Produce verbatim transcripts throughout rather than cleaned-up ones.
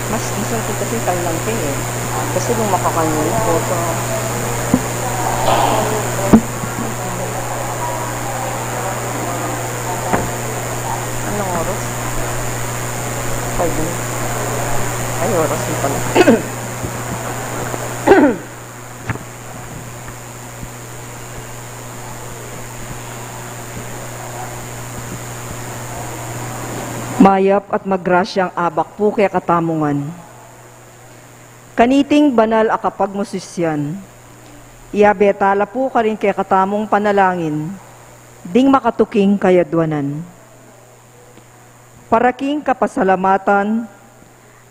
Mas masarap kasi tayo lang kayo eh. Kasi nung makakanya yung photo. Anong oras? Five minutes. Ay, oras na pala. Mayap at magrasyang abak pu kekatamu ngan. Kaniting banal a kapagmususyan, iyabe tala pu karin kekatamung panalangin ding makatuking kayadwanan. Para king kapasalamatan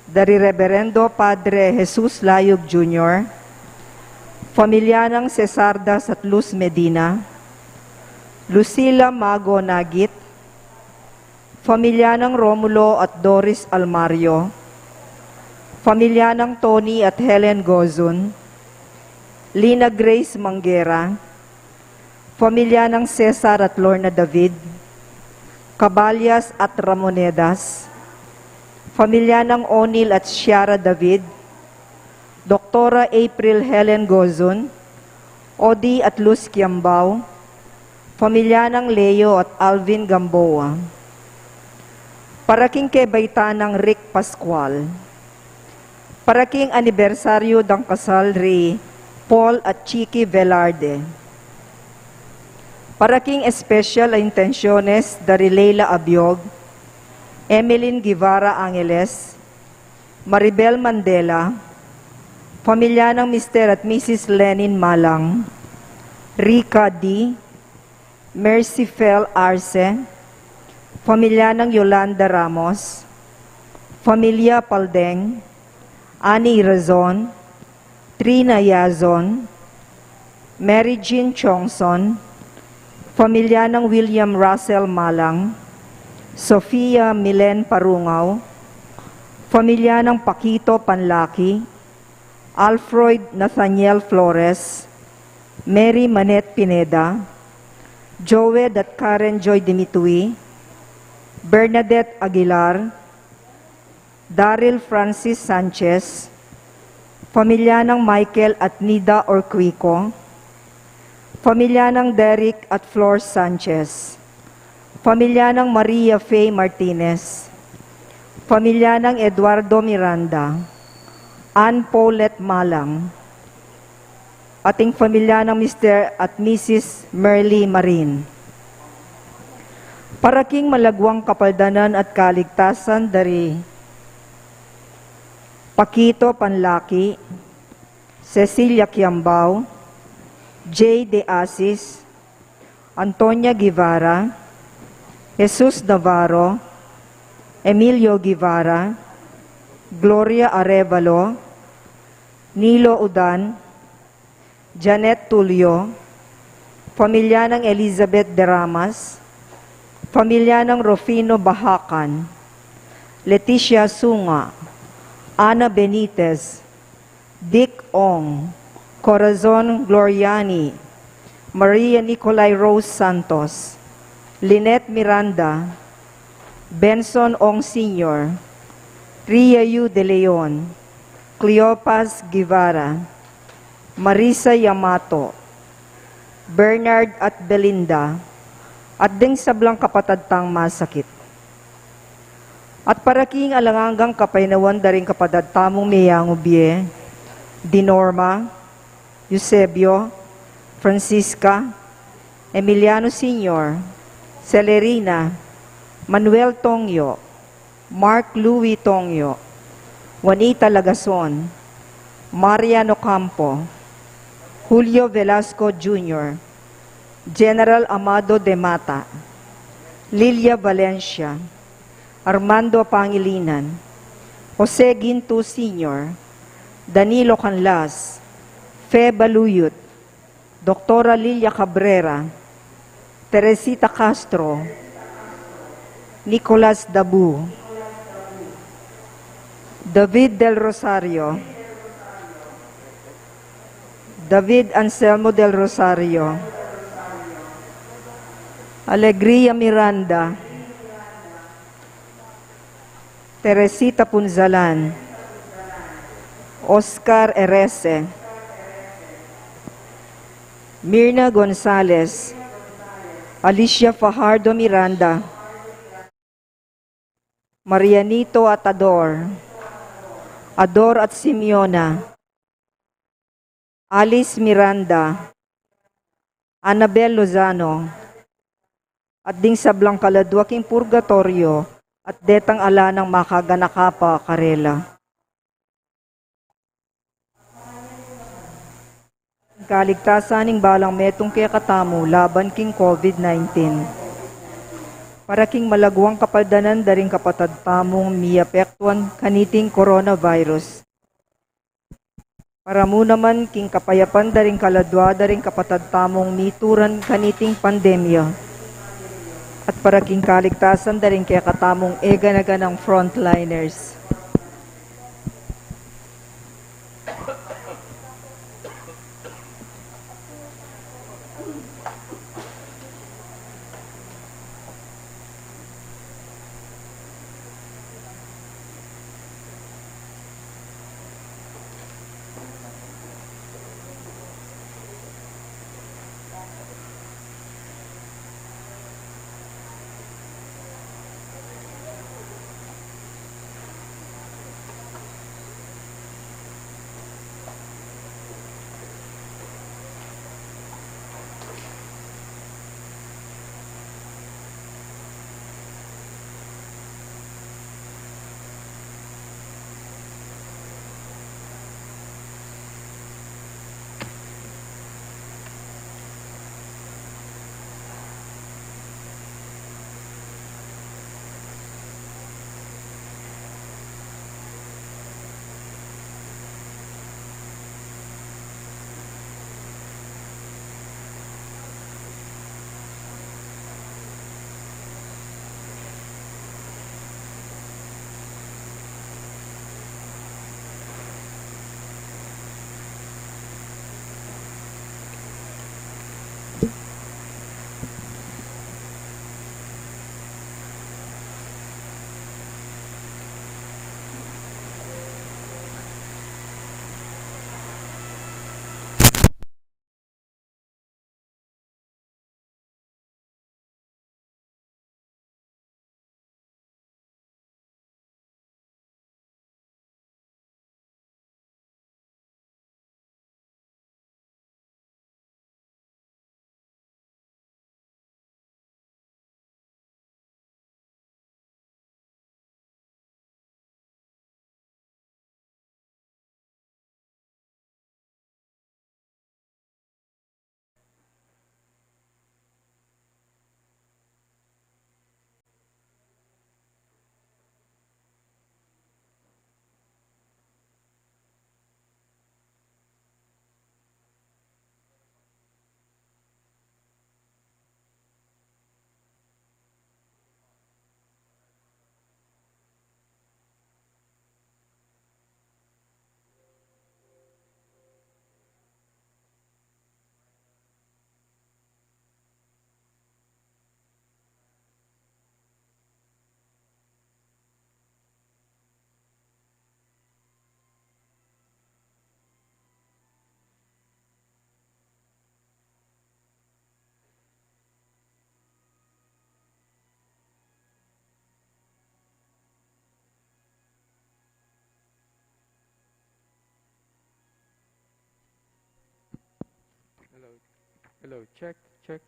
da ri Reberendo Padre Jesus Layug Junior, pamilya nang Cesardas at Luz Medina, Lucila Mago Nagit, pamilya nang Romulo at Doris Almario, pamilya nang Tony at Helen Gozun, Lina Grace Manguera, pamilya nang Cesar at Lorna David, Caballas at Ramonedas, pamilya nang Onil at Ciara David, Doktora April Helen Gozun, Odi at Luz Kiambao, pamilya nang Leo at Alvin Gamboa. Para king kebaitan nang Rick Pascual. Para king anibersaryu dang kasal ri Paul at Chiki Velarde. Para king espesyal a intensyones da ri Leila Abiog, Emeline Guevara Angeles, Maribel Mandela, pamilya nang Mister at Missus Lenin Malang, Rica D, Mercy Fel Arce, pamilya nang Yolanda Ramos, pamilya Paldeng, Annie Irazon, Trina Yazon, Mary Jean Chongson, pamilya nang William Russell Malang, Sofia Milen Parungaw, pamilya nang Paquito Panlaki, Alfred Nathaniel Flores, Mary Manette Pineda, Joed at Karen Joy Dimitui, Bernadette Aguilar, Daryl Francis Sanchez, pamilya nang Michael at Nida Orquico, pamilya nang Derek at Flor Sanchez, pamilya nang Maria Faye Martinez, pamilya nang Eduardo Miranda, Ann Paulette Malang, ating pamilya nang Mister at Missus Merly Marin. Para king malagwang kapaldanan at kaligtasan da ri Paquito Panlaki, Cecilia Kiambao, Jay De Asis, Antonia Guevara, Jesus Navarro, Emilio Guevara, Gloria Arevalo, Nilo Udan, Janet Tulio, pamilya nang Elizabeth Deramas, pamilya nang Rufino Bahacan, Leticia Sunga, Ana Benitez, Dick Ong, Corazon Gloriani, Maria Nicolai Rose Santos, Lynette Miranda, Benson Ong Senior, Ria Yu De Leon, Cleopas Guevara, Marisa Yamato, Bernard at Belinda, at ding sablang kapatad tang masakit. At para king alang anggang kapaynawan da ring kapatad tamung meyangu bie, di Norma, Eusebio, Francisca, Emiliano Senior, Celerina, Manuel Tongyo, Mark Louis Tongyo, Juanita Lagason, Marian Ocampo, Julio Velasco Junior, General Amado de Mata, Lilia Valencia, Armando Pangilinan, Jose Ginto Senior, Danilo Canlas, Fe Baluyut, Doktora Lilia Cabrera, Teresita Castro, Nicolas Dabu, David Del Rosario, David Anselmo del Rosario, Alegria Miranda, Teresita Punzalan, Oscar Erese, Mirna Gonzalez, Alicia Fajardo Miranda, Marianito Atador, Ador at Simeona, Alice Miranda, Annabel Lozano, at ding sablang kaladua king purgatoryo, at detang ala nang makaganaka pa karela. Kaligtasan ning balang metung kekatamu laban king COVID nineteen. Para king malaguang kapaldanan da ring kapatad tamung miapektuan kaniting coronavirus. Para mu naman king kapayapan da ring kaladua da ring kapatad tamung mituran kaniting pandemya. At para king kaligtasan da ring kekatamung eganaganang frontliners. Hello. Hello. Check, check.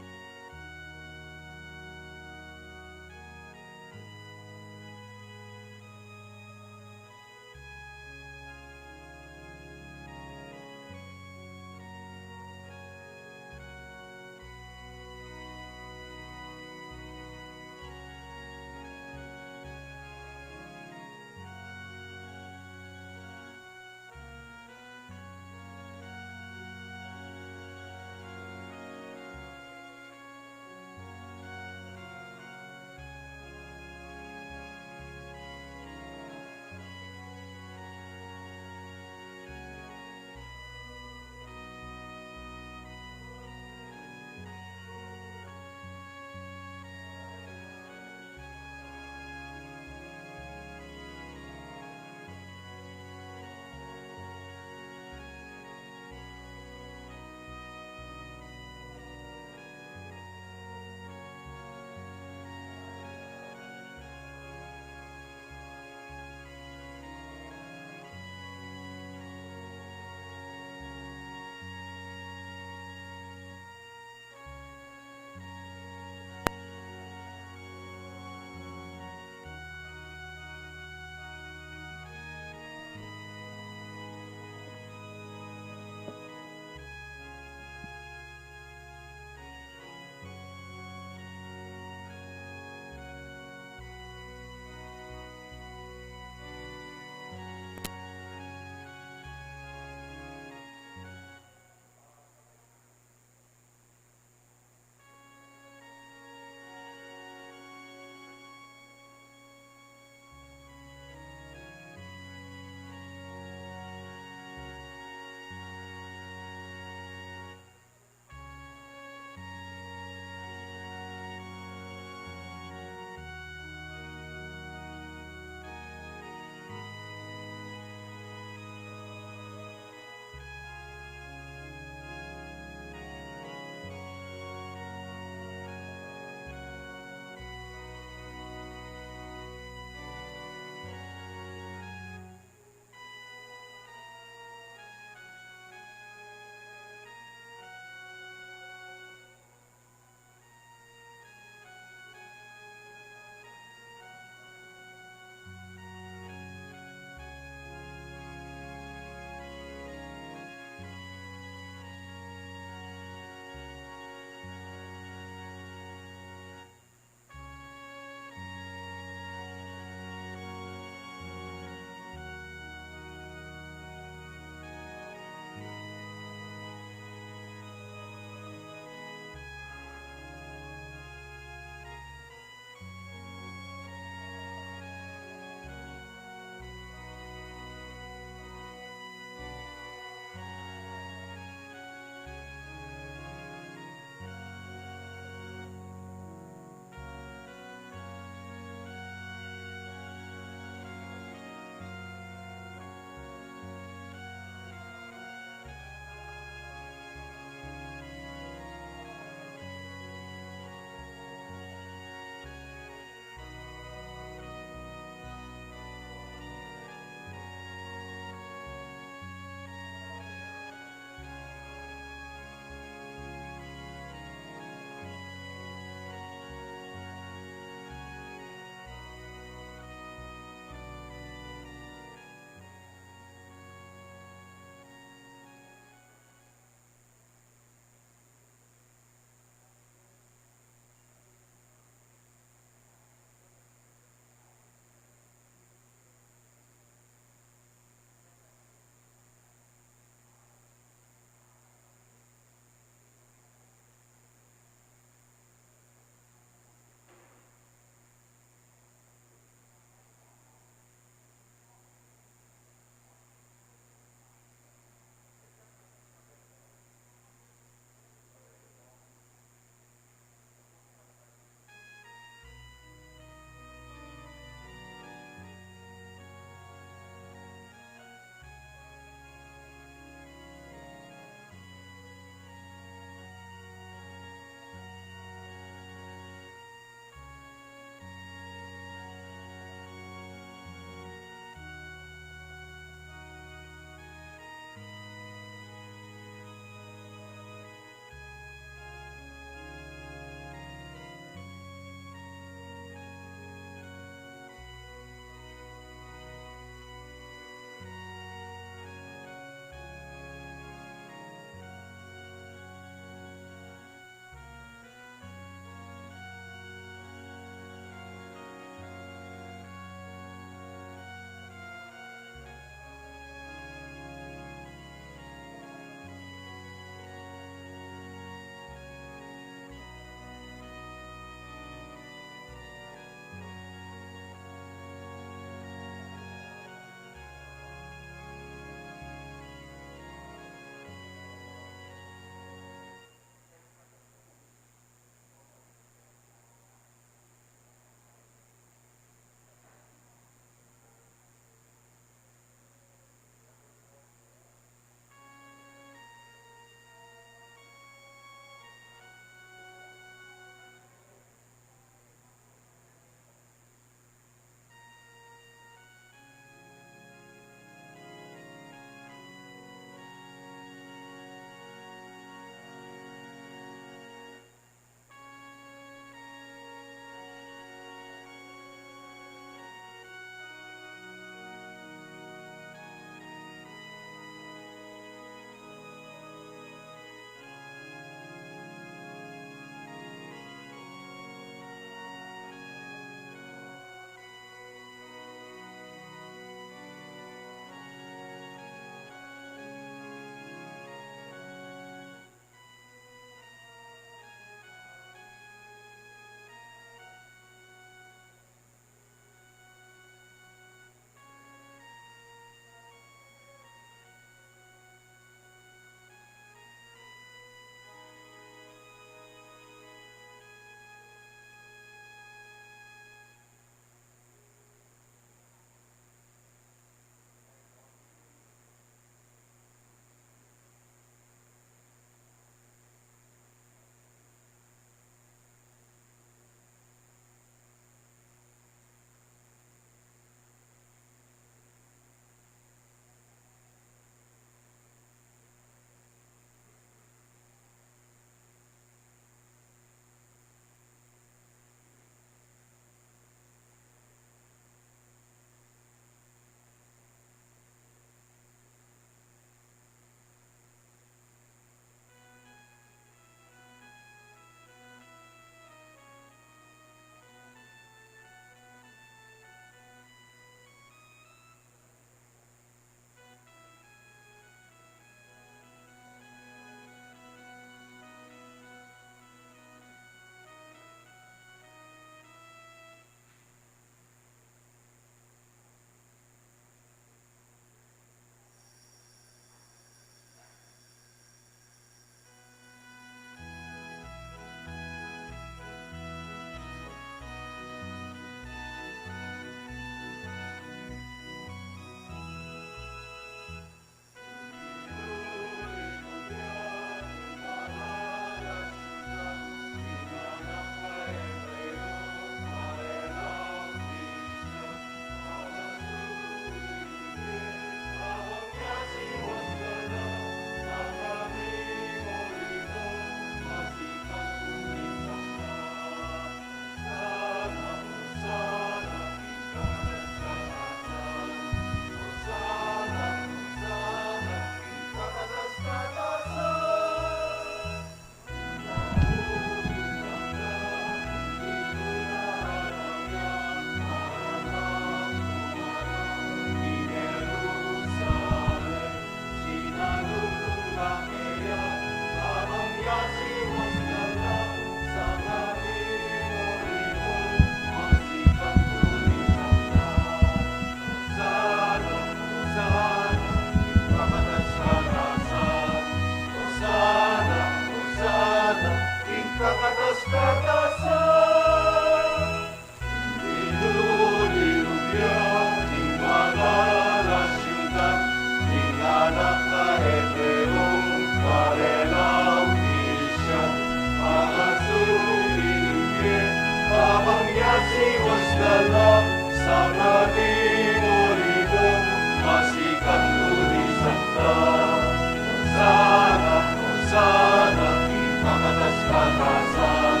Hosana, Hosana, king kakatas-katasan.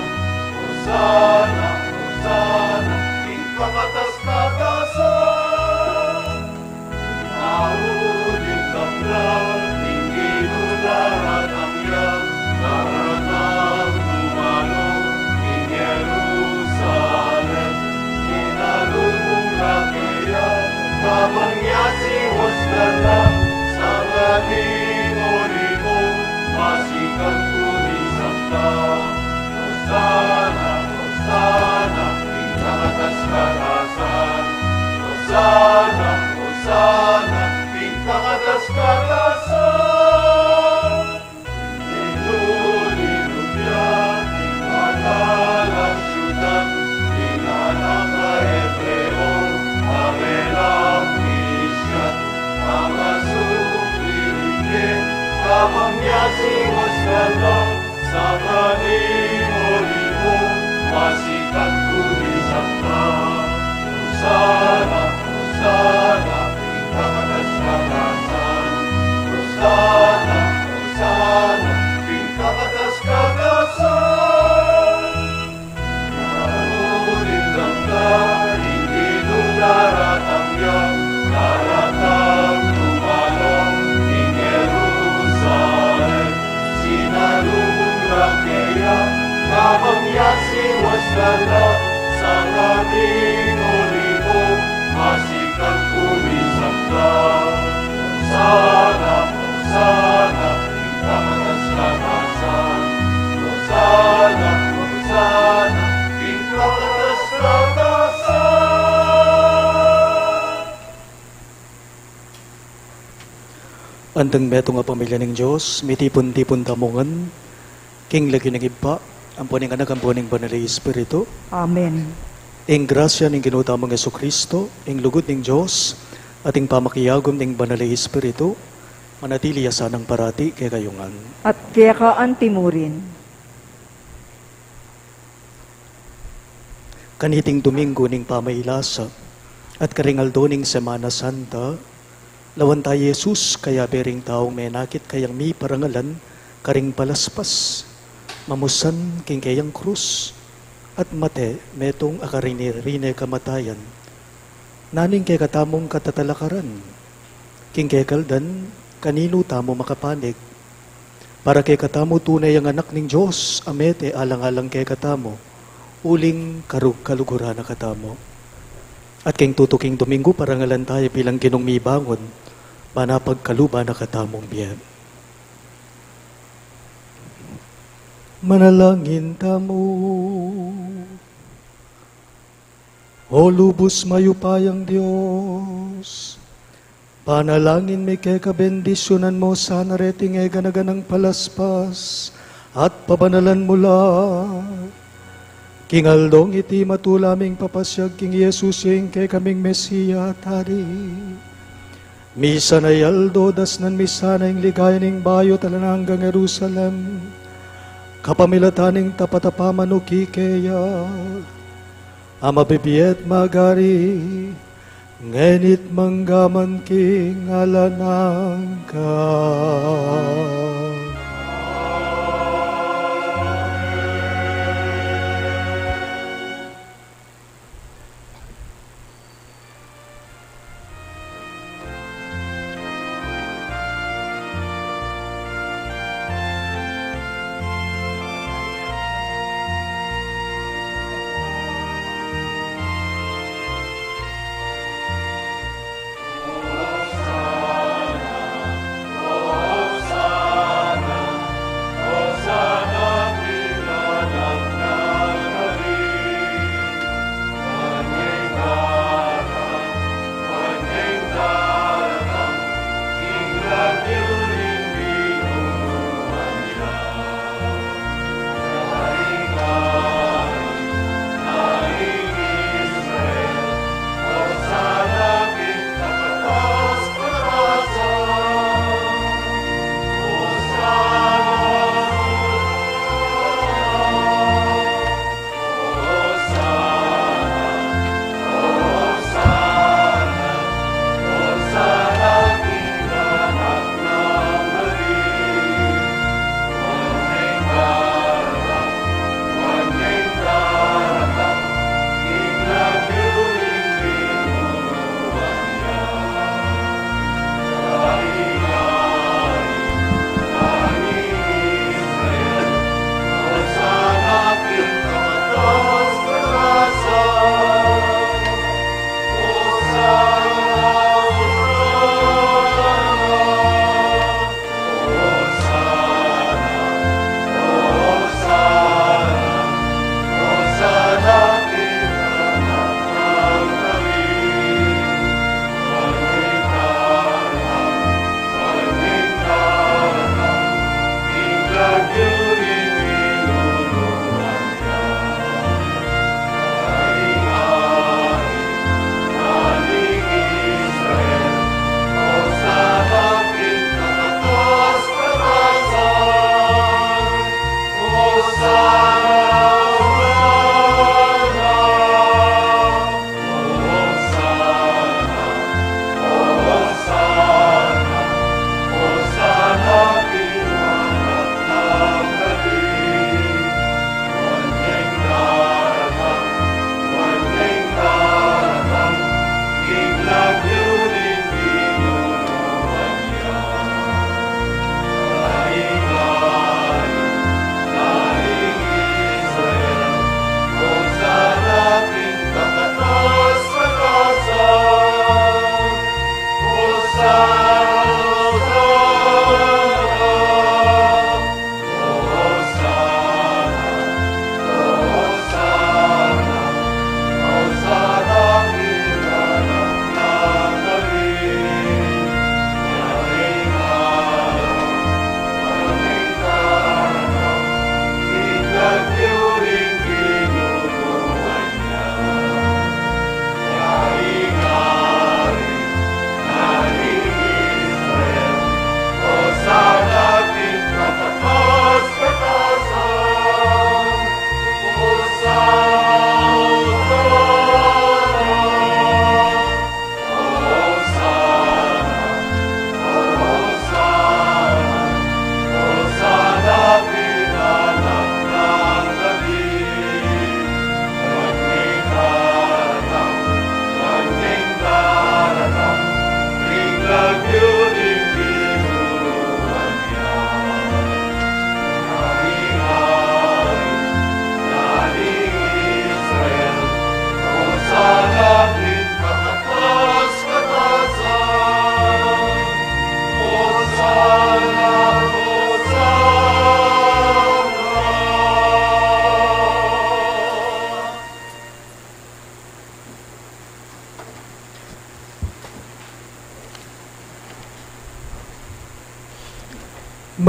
Hosana, Hosana, king kakatas-katasan. Mauling kablan ning Ginu, daratang ya, daratang dumalo king Jerusalem. Sinalubung la keya, kabang ya siwasdan la, sanga ning Olibo, masikan ku ning sakta. Hosana, Hosana, king kakatas-katasan. Hosana, Hosana, king kakatas-katasan. Linulinu ya king banal a siudad, king anak a Hebreo, a relang Kristian, a masumpiring ke, kabang ya siwasdan la, sanga ning Olibo, masikan ku ning sakta. Hosana, Hosana, king kakatas-katasan. Hosana, Hosana, king kakatas-katasan. Mauling kablan ning Ginu, daratang ya, daratang dumalo king Jerusalem. Sinalubung la keya, kabang ya siwasdan la, sanga ning Olibo, masikan ku ning sakta. Hosana, Hosana, king kakatas-katasan. Hosana, Hosana, king kakatas-katasan. Anting metung a pamilya ning Dios, mitipun-tipun tamu ngan king lagyu ning Ibpa, ampo ning Anak, ampo ning Banal a Espiritu. Amen. Ing grasya ning Ginu tamung Jesucristo, ing lugud ning Dios, at ing pamakiagum ning Banal a Espiritu, manatili ya sanang parati kekayu ngan. At keka anti mu rin. Kaniting Domingo ning Pamailasa at karing aldo ning Semana Santa, lawan taya i Jesus, kayabe ring taung menakit kayang miparangalan karing palaspas, mamusan king keyang krus, at mate metung a karin ne ring kamatayan. Nanu ing kekatamung katatalakaran? King kekaldan, kaninu tamu makapanik? Para kekatamu tune yang anak ning Dios a mete alang-alang kekatamu, uling karug kaluguran na katamu. At king tutuking Domingo, parangalan taya bilang Ginung mibangun, ban pagkaluban na katamung bie. Manalangin tamu. O lubus mayupayang Dios, panalangin mi keka, bendisyunan mu sana reting e gana-ganang palaspas at pabanalan mu la. King aldong iti matula ming papasiag king Jesus, ing kekaming Mesia at Hari. Misan a aldo, dasnan mi sana ing ligaya ning bayu at alang anggang Jerusalem, kapamilatan ning tapat a pamanuki keya, a mabibie at magari, ngeni at mangga man king alang angga.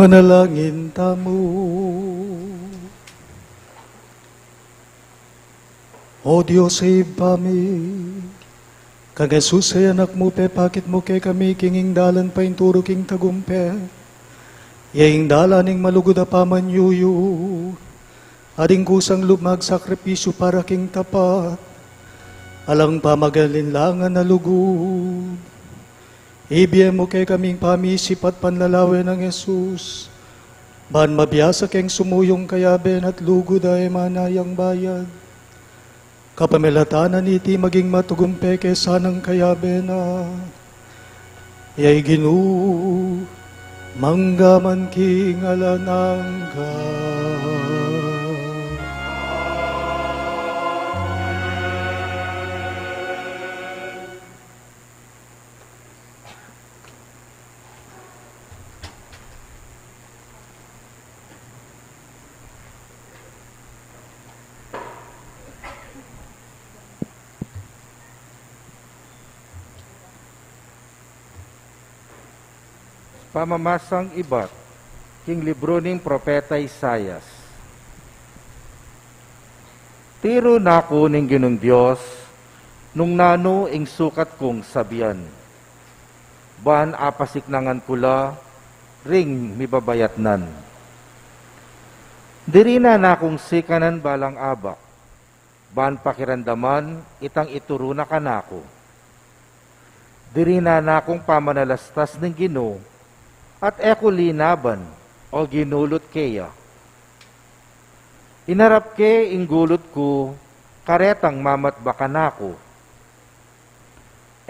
Manalangin tamu. O Dios a Ibpa mi, kang Jesus a Anak mu, pepakit mu kekami king dalan painturu king tagumpe, ya ing dalan ning malugud a pamanyuyu, at ing kusang lub magsakripisyu para king tapat, alang pamagalinlangan a lugud. Ibie mu kekaming pamisip at panlalawe nang Jesus, ban mabiasa keng sumuyung kayabe na at lugud a e manayang bayad. Kapamilatan na niti maging matagumpe ke sanang kayabe na. Ya i Ginu, mangga man king alang angga. Pamamasang ibat king libru ning propeta Isaias. Tiru na ku ning Ginung Dios nung nanu ing sukat kung sabian, ban apasiknangan ku la ring mibabayatnan. Diri na na kung sikanan balang abak, ban pakiramdaman itang ituru na kanaku. Diri na na kung pamanalastas ning Ginu, at e ku linaban o ginulut keya. Inarap ke ing gulut ku karetang mamatbak kanaku.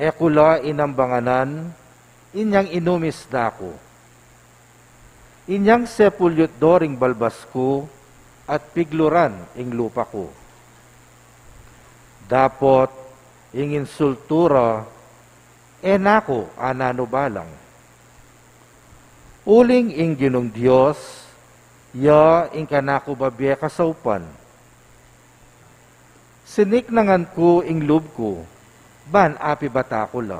E ku la inambanganan inyang inumis da ku. Inyang sepulyut do ring balbas ku at pigluran ing lupa ku. Dapot ing insultu ra e na ku ananu balang. Uling ing Ginung Dios ya ing kanaku babie kasaupan. Siniknangan ku ing lub ku ban apibata ku la.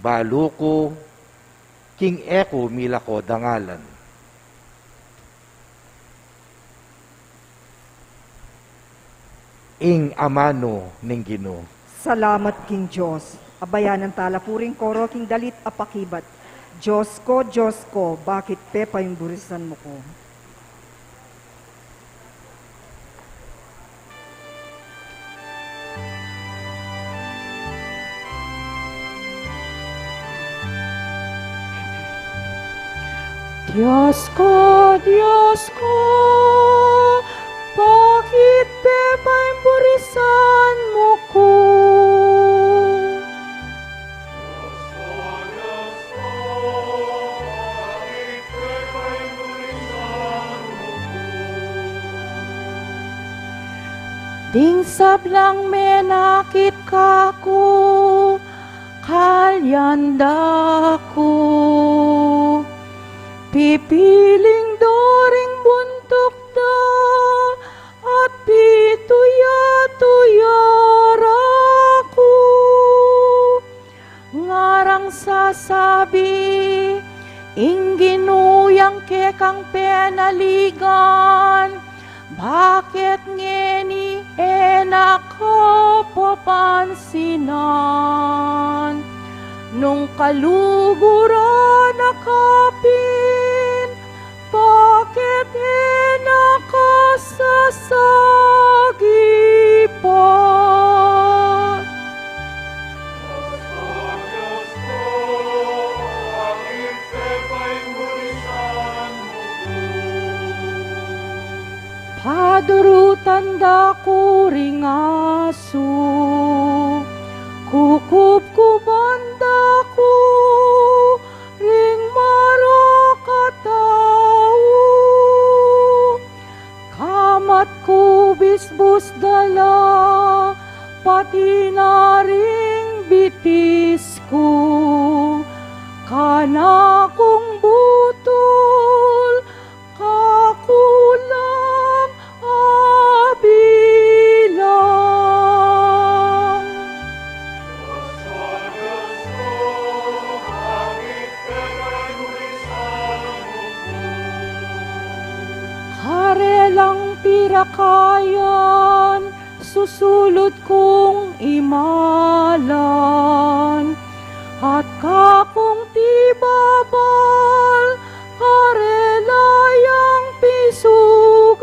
Balu ku king e ku milako dangalan. Ing amanu ning Ginu. Salamat king Dios. Abayanan tala pu ring koro king dalit a pakibat. Dios ko, Dios ko, bakit pepaiburisan mu ku? Dios ko, Dios ko, bakit pepaiburisan mu ku? Ding sablang menakit kaku, kalyan da ku. Pipiling da ring buntuk da, at pituya-tuya ra ku. Ngarang sasabi ing Ginu yang kekang penaligan, bakit ngeni e na ka papansinan? Nung kaluguran na ka pin, bakit e na ka sasagipan? Padurutan da ku ring asu, kukubkuban da ku ring marok a tau. Kamat ku bisbus da la, pati na ring bitis ku, kanakung butul, kaku lang abilang. Pirakayan, susulut kung imalan, at kakung tibabal, karela yang pisugalan.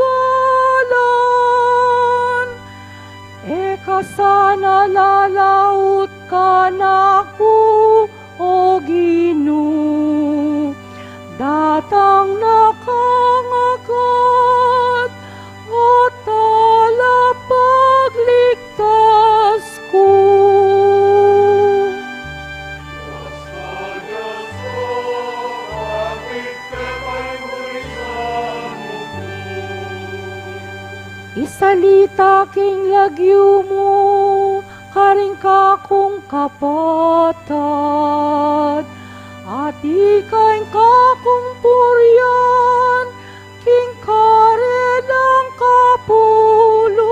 E ka sana lalaut kanaku, O Ginu, datang na kang agad, O talapagligtas ku. Isalita king lagyu mu karing kakung kapatad, at ika ing kakung purian king karelang kapulungan.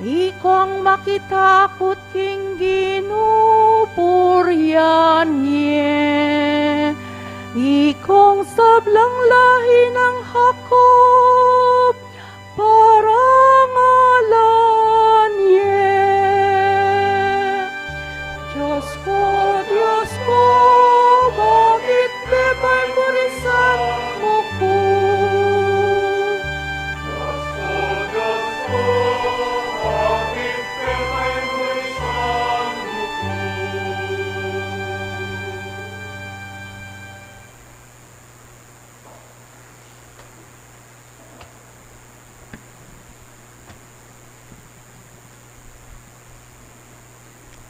Ikong makitakut king Ginu, purian ye. Ikong sablang lahi nang Jacob, parangalan ye. Dios ku, Dios ku, bakit ka pagmurisan mu ku? Dios ku, Dios ku, bakit ka pagmurisan mu ku?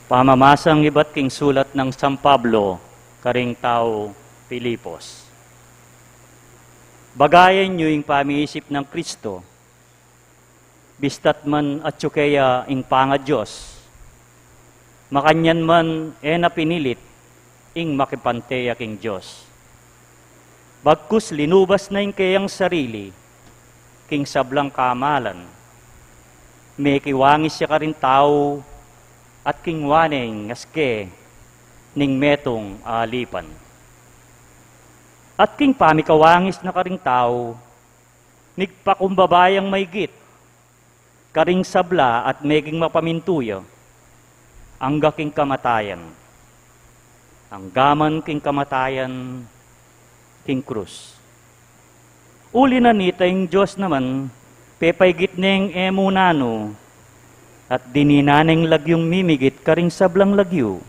Pamamasang ibat king sulat nang San Pablo karing taga Filipos. Bagayan yu ing pamiisip nang Kristo, bista't man atyu keya ing pangaDios. Makanyan man e na pinilit ing makipante ya king Dios. Bagkus linubas na ing keyang sarili king sablang kamalan. Mekiwangis ya karing tau at kingwa ne ing aske ning metung a alipan. At king pamikawangis na karing tau, migpakumbaba yang maigit karing sabla at meging mapamintu ya, angga king kamatayan, angga man king kamatayan king krus. Uli na nita ing Dios naman, pepaigit neng e mu nanu, at dininan neng lagyung mimigit karing sablang lagyu.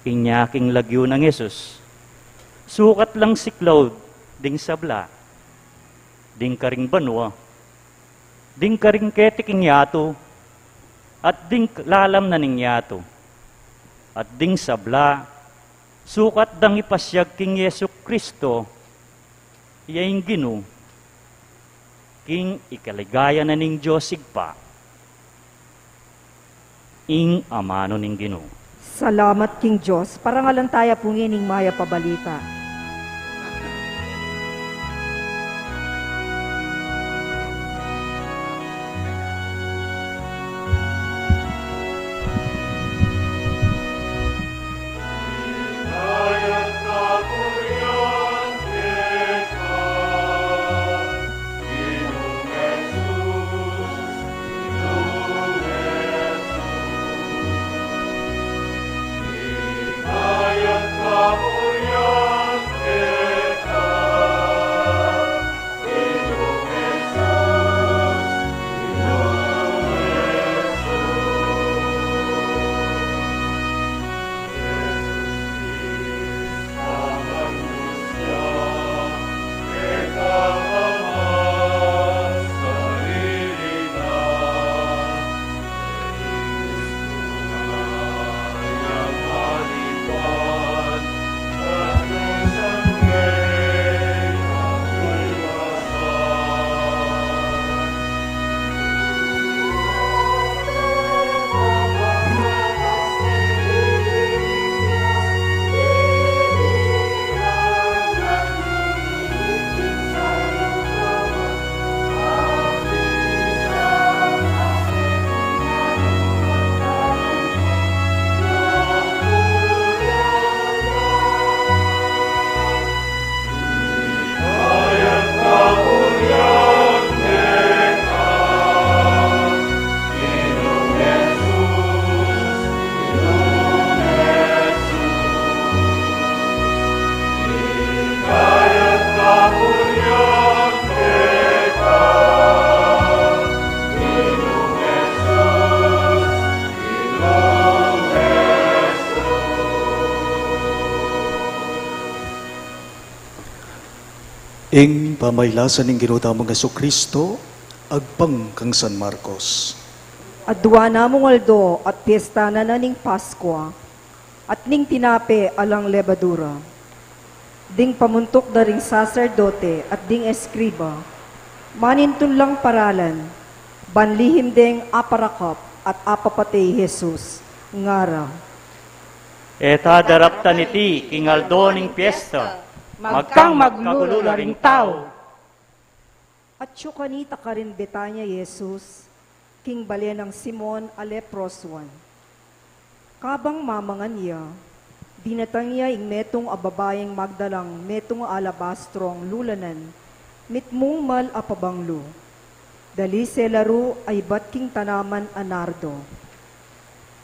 Inya king lagyu nang Jesus, sukat lang siklaud ding sabla, ding karing banua, ding karing keti king yatu, at ding lalam na ning yatu, at ding sabla, sukat dang ipasiag king Jesu Kristo, ya ing Ginu, king ikaligaya na ning Dios Ibpa, ing amanu ning Ginu. Salamat king Dios. Parangalan taya pu ngeni ing mayap a balita. Ing pamailasan ning Ginu tamung Jesucristo, agpang kang San Marcos. Adua namung aldo at piesta na na ning Paskua, at ning tinape alang lebadura. Ding pamuntuk da ring saserdote at ding eskriba, manintun lang paralan, ban lihim deng aparakap at apapate i Jesus, ngara. E ta daraptan iti king aldo ning piesta, magkang magulu la ring tau. Atyu kanita karin Betania i Jesus, king bale nang Simon a leprosuan. Kabang mamangan ya, dinatang ya ing metung a babaing magdalang metung a alabastrong lulanan mitmung mal a pabanglu. Dali selaru a ibat king tanaman a nardo.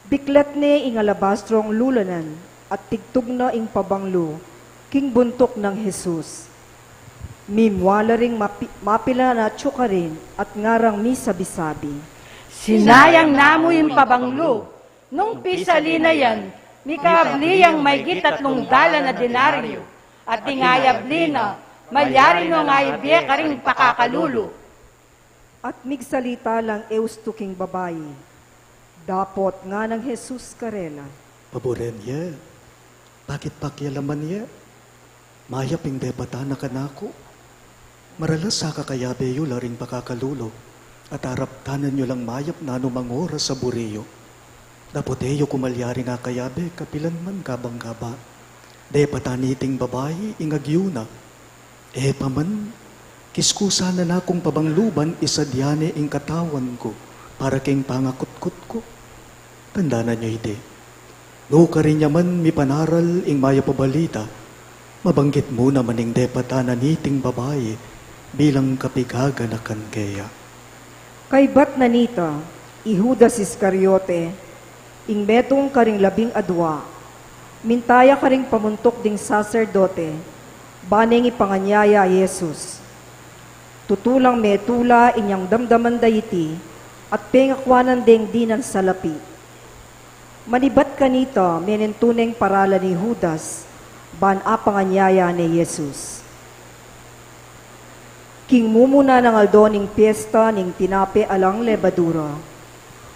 Biklat ne ing alabastrong lulanan at tigtug na ing pabanglu king buntuk nang Jesus. Mimua la ring mapi-, mapilan a atyu karin at ngarang misabi-sabi, "Sinayang namu ing pabanglu. Nung pisali na yan, mikaabli yang maigit atlung dalan a denaryo, at ding ayabli na, malyari nong aibie karing pakakalulu." At migsalita lang e ustu king babai. Dapot ngana nang Jesus karela, "Paburen ye, bakit pakialaman ye? Mayap ing depatan na kanaku. Maralas a kakayabe yu la ring pakakalulu, at araptanan yu lang mayap nanumang oras a buri yu. Dapot e yu ku malyaring akayabe kapilan man kabang kaba." Depatan niting babai ing agyu na. E pa man, kiskusan na kung pabanglu ban isadya ne ing katawan ku para king pangakutkut ku. Tandanan yu iti. Nukarin ya man mipanaral ing mayap a balita, mabanggit mu naman ing depatan na niting babai bilang kapigaganakan keya. Kaybat na nita, i Judas Iscariote, ing metung karing labing adua, minta ya karing pamuntuk ding saserdote, ba neng ipanganyaya i Jesus. Tutu lang metula inyang damdaman da iti, at pengakuanan deng dinan salapi. Manibat kanita, menentu neng paralan i Judas, ban apanganyaya ne i Jesus. King mumuna nang aldo ning piesta ning tinape alang lebadura,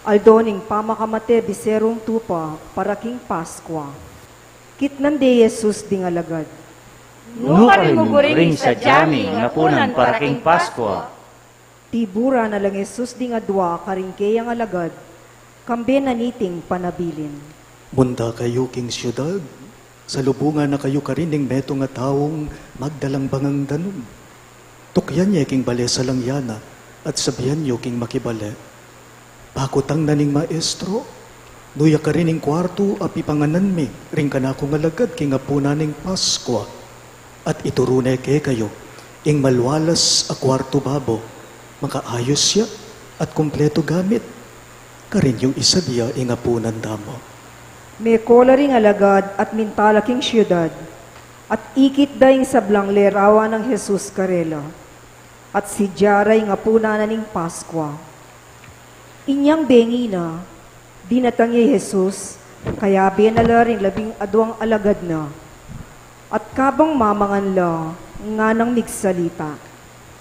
aldo ning pamakamate biserung tupa para king Paskua. Kitnan de i Jesus ding alagad. Nukarin mu guring sadya mi ing apunan para king Paskua? Tibura na lang i Jesus ding adua karing keyang alagad, kambe na niting panabilin. Munta kayu king siudad, salubungan na kayu karin ning metung a taung magdalang bangang danum. Tukyan ye king bale salang yana, at sabian yu king makibale, "Pakutang na ning Maestro, nuya karin ing kuartu a pipanganan mi ring kanakung alagad king apunan ning Paskua." At ituru ne kekayu ing malwalas a kuartu babo, makaayus ya at kumpletu gamit. Karin yu isadya ing apunan da mu. Meko la ring alagad at minta la king siudad, at ikit da ing sablang lerawan nang Jesus karela, at sidya ra ing apunan na ning Paskua. Inyang bengi na, dinatang ya i Jesus, kayabe na la ring labing aduang alagad na. At kabang mamangan la, nganang migsalita,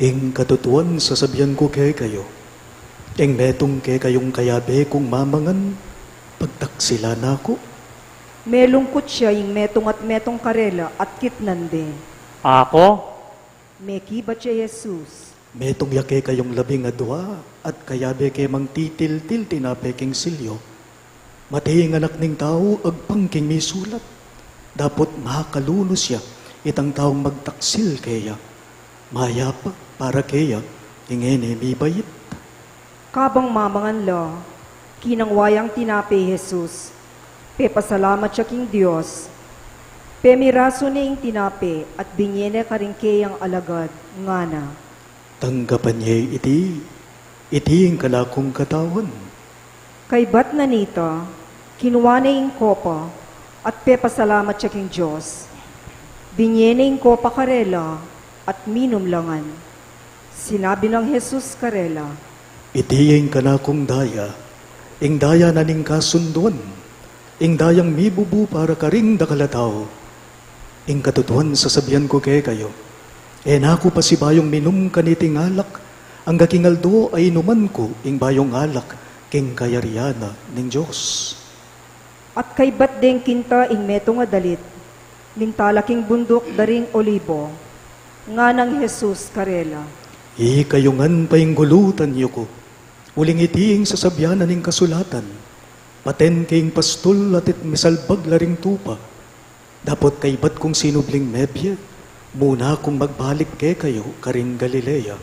"Ing katutuan sasabian ku kekayu, ing metung kekayung kayabe kung mamangan, pagtaksilan na ku." Melungkut ya ing metung at metung karela at kitnan de. "Ako?" Mekibat ya i Jesus. "Metung ya kekayung labing adua at kayabe ke mang titiltil tinape king silyu. Mate ing Anak ning Tau agpang king misulat, dapot makalunus ya itang taung magtaksil keya. Mayap a para keya ing e ne mibait." Kabang mamangan la, kinangwa yang tinape i Jesus, pepasalamat ya king Dios, pemirasu ne ing tinape at binie ne karing keyang alagad, ngana, "Tanggapan ye iti, iti ing kanakung katawan." Kaybat na nita, kinua ne ing kopa at pepasalamat ya king Dios, binie ne ing kopa karela at minum la ngan. Sinabi nang Jesus karela, "Iti ya ing kanakung daya, ing daya na ning kasunduan, ing dayang mibubu para karing dakal a tau. Ing katutuan sasabian ku kekayu, E na ku pasibayung minum kaniting alak, angga king aldo a inuman ku ing bayung alak king kayarian na ning Dios. At kaybat deng kinta ing metung a dalit, minta la king bunduk da ring Olibo. Ngana nang Jesus karela, Ikayu ngan painggulutan yu ku, uling iti ing sasabian na ning kasulatan, paten king pastul atit misalbag la ring tupa. Dapot kaybat kung sinubling mebie, muna kung magbalik kekayu karing Galilea.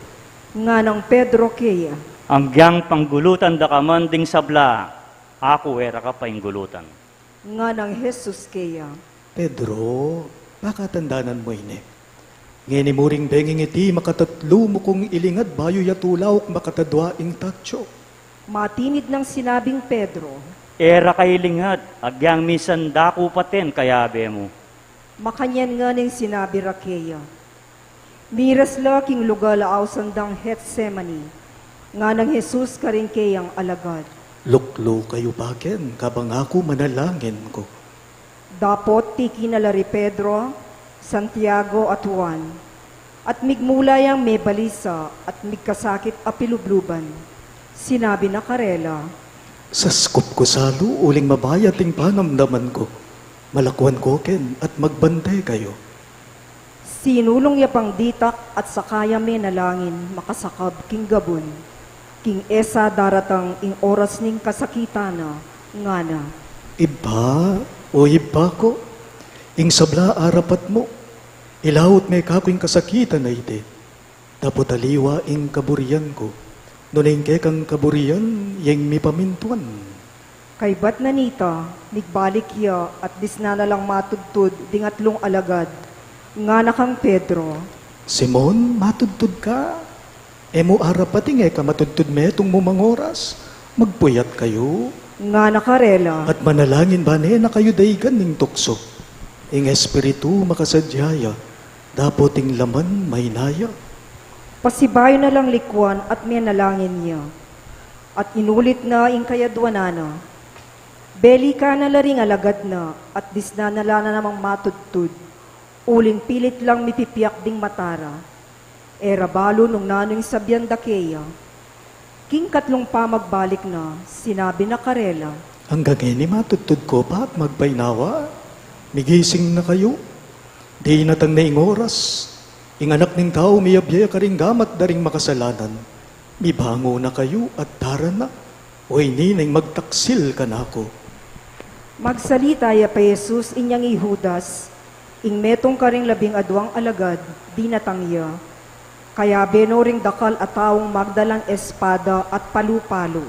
Ngana nang Pedro keya, Agyang panggulutan da ka man ding sabla, aku e ra ka painggulutan. Ngana nang Jesus keya, Pedro, pakatandanan mu ini. Ngeni mu ring benging iti makatatlu mu kung ilingad bayu ya tulauk makatadua ing tatsu. Matinid nang sinabing Pedro, E ra ka ilingad, agyang misan da ku paten kayabe mu. Makanyan ngening sinabi ra keya. Miras la king lugal a ausan dang Getsemani. Ngana nang Jesus karing keyang alagad, Luklu kayu pa ken, kabang aku manalangin ku. Dapot tiki na la ri Pedro, Santiago at Juan, at migmula yang mebalisa at migkasakit a pilubluban. Sinabi na karela, Saskup ku salu uling mabayat ing panamdaman ku. Malakuan ko ken at magbante kayu. Sinulung ya pang ditak at saka ya menalangin makasakab king gabun, king e sa daratang ing oras ning kasakitan na, ngana, Ibpa, o Ibpa ku, ing sabla arapat mu, ilaut me kaku ing kasakitan a iti, dapot aliwa ing kaburian ku, nune ing kekang kaburian yeng mipamintuan. Kaybat na nita, migbalik ya at disnan na lang matudtud ding atlung alagad. Ngana kang Pedro, Simon, matudtud ka? E mu arapat ing e ka matudtud metung mumang oras? Magpuyat kayu. Ngana karela, At manalangin bane na kayu daigan ning tuksu. Ing espiritu makasadya ya, dapot ing laman maina ya. Pasibayu na lang likuan at menalangin ya. At inulit na ing kayadwanan na. Belikan na la ring alagad na at disnan na la namang matudtud, uling pilit lang mipipiak ding mata ra. E ra balu nung nanu ing sabian da keya. King katlung pamagbalik na, sinabi na karela, Anggang ngeni matudtud ko pa at magpainawa? Migising na kayu. Dinatang na ing oras, ing Anak ning Tau miyabie karing gamat da ring makasalanan. Mibangun na kayu at dara na, o ini na ing magtaksil kanaku. Magsalita ya pa Jesus inyang i Judas, ing metung karing labing aduang alagad, dinatang ya. Kayabe no ring dakal a taung magdalang espada at palu-palu.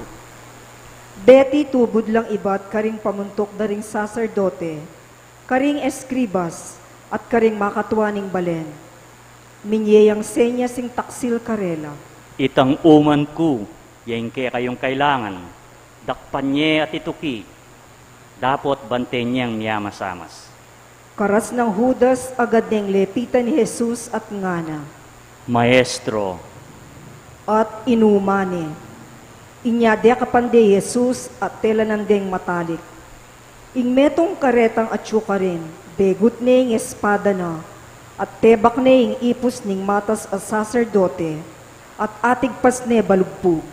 Deti tubud lang ibat karing pamuntuk da ring saserdote, karing eskribas, at karing makatua ning balen. Minye yang senyas ing taksil karela. Itang uman ku, ya ing kekayung kailangan, dakpan ye at ituki, dapot bante nyang miyamasamas. Karas nang Judas, agad neng lepitan i Jesus at ngana, Maestro. At inuman ne. Inya dekapan de i Jesus at telanan deng matalik. Ing metung karetang atyu karin, begut ne ing espada na, at tebak ne ing ipus ning matas a saserdote, at atigpas ne balugpug.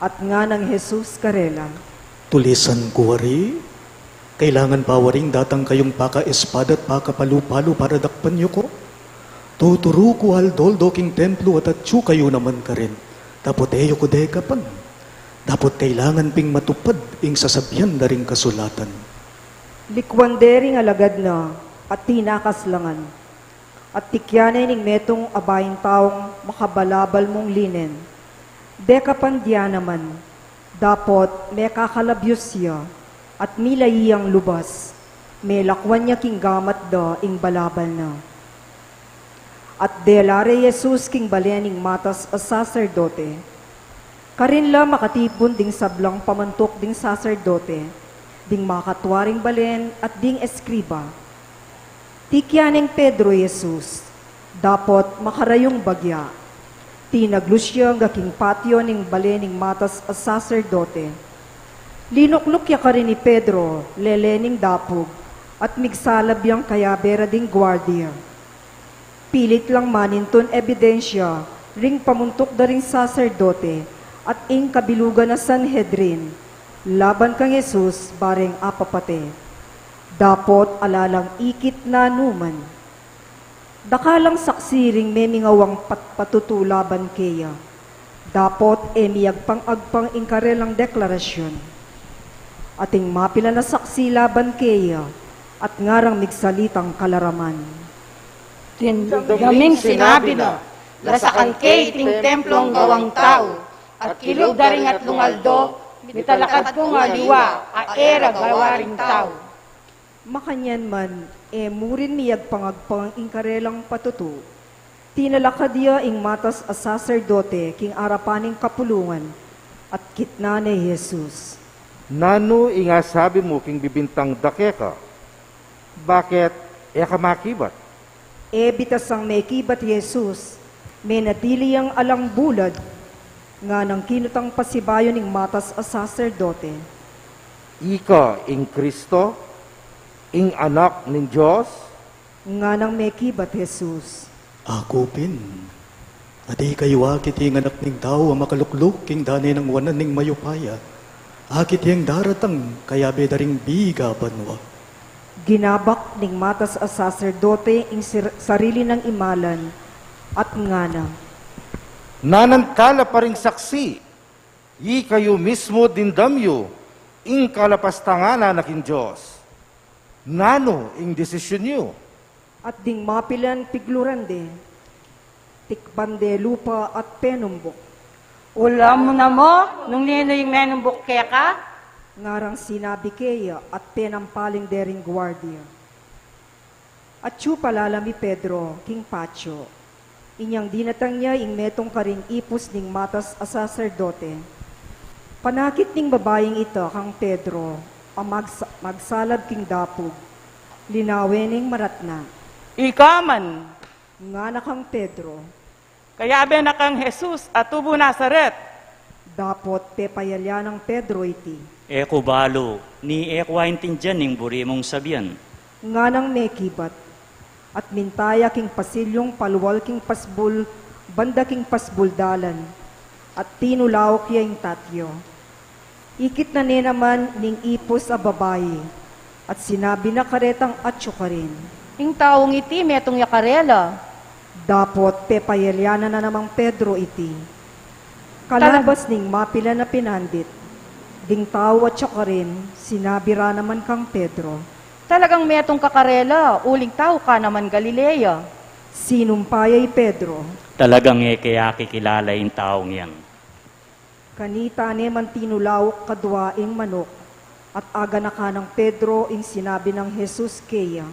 At ngana nang Jesus karela, Tulisan ku wari, kailangan pa waring datang kayung pakaespada at pakapalu-palu para dakpan yu ku? Tuturu ku aldo-aldo king templo at atyu kayu naman karin, dapot e yu ku dekapan. Dapot kailangan ping matupad ing sasabian da ring kasulatan. Likuan de ring alagad na, at tinakas la ngan. At tikyan ne ning metung a baing taung makabalabal mung linen. Dekapan dia naman, dapot mekakalabius ya, at milayi yang lubas, melakuan ya king gamat da ing balabal na. At dela re i Jesus king balen ning matas a saserdote. Karin la makatipun ding sablang pamuntuk ding saserdote, ding makatua ring balen at ding eskriba. Tikyan neng Pedro i Jesus, dapot makarayung bagya. Tinaglus ya angga king patio ning balen ning matas a saserdote. Linukluk ya karin i Pedro, lele ning dapug, at migsalab yang kayabe ra ding guardia. Pilit lang manintun ebidensya ring pamuntuk da ring saserdote at ing kabilugan a Sanhedrin laban kang Jesus bareng apapate. Dapot ala lang ikit nanuman. Dakal lang saksi ring memingawang pat-, patutu laban keya. Dapot e miyagpang-agpang ing karelang deklarasyon. Ating mapilan a saksi laban keya, at ngarang migsalitang kalaraman. Daming sinabi na, lasakan ke iting templong gawang tau, at kilub da ring atlung aldo, mitalakad kung aliwa a e ra gawa ring tau. Makanyan man, e mu rin miyagpang-agpang ing karelang patutu. Tinalakad ya ing matas a saserdote king arapan ning kapulungan, at kitnan ne i Jesus. Nanu ing asabi mu king bibintang da keka? Bakit e ka makibat? E bitasang mekibat i Jesus, menatili yang alang bulad, nganang kinutang pasibayu ning matas a saserdote. Ika ing Kristo, ing Anak ning Dios? Nganang mekibat i Jesus. Aku pin. Ati kayu akit ing Anak ning Tau a makalukluk king dane nang wanan ning mayupaya. Akit yang daratang kayabe da ring biga banua. Ginabak ning matas a saserdote ing sir-, sarili nang imalan at ngana, nanan tala pa ring saksi, ikayu mismu dimdam yu ing kalapastangan na king Dios. Nanu ing desisyun yu? At ding mapilan pigluran de, tikpan de lupa at penumbuk. Ulam mu namu nung ninu ing menumbuk keka? Ngarang sinabi keya at penampaling de ring guardia. Atyu palalam i Pedro king patio. Inyang dinatang ya ing metung karing ipus ning matas a saserdote. Panakit ning babaing ita kang Pedro a magsa-, magsalab king dapug. Linawen neng maratna. Ika man. Ngana kang Pedro. Kayabe na kang Jesus a tubu Nazaret. Dapot pepayalya nang Pedro iti. E ku balu, ni e ku aintindian ing buri mung sabian. Nganang mekibat. At minta ya king pasilyung palual king pasbul, banda king pasbul dalan, at tinulauk ya ing tatya. Ikit na ne naman ning ipus a babai, at sinabi na karetang atyu karin. Ing taung iti metung ya karela. Dapot pepayalyanan na namang Pedro iti. Kalabas ning mapilan a pinandit, ding tau atyu karin, sinabi ra naman kang Pedro. Talagang metung ka karela, uling tau ka naman Galilea. Sinumpa ya i Pedro. Talagang e ke akikilala ing taung yang. Kanita ne man tinulauk kadua ing manuk, at aganakan nang Pedro ing sinabi nang Jesus keya.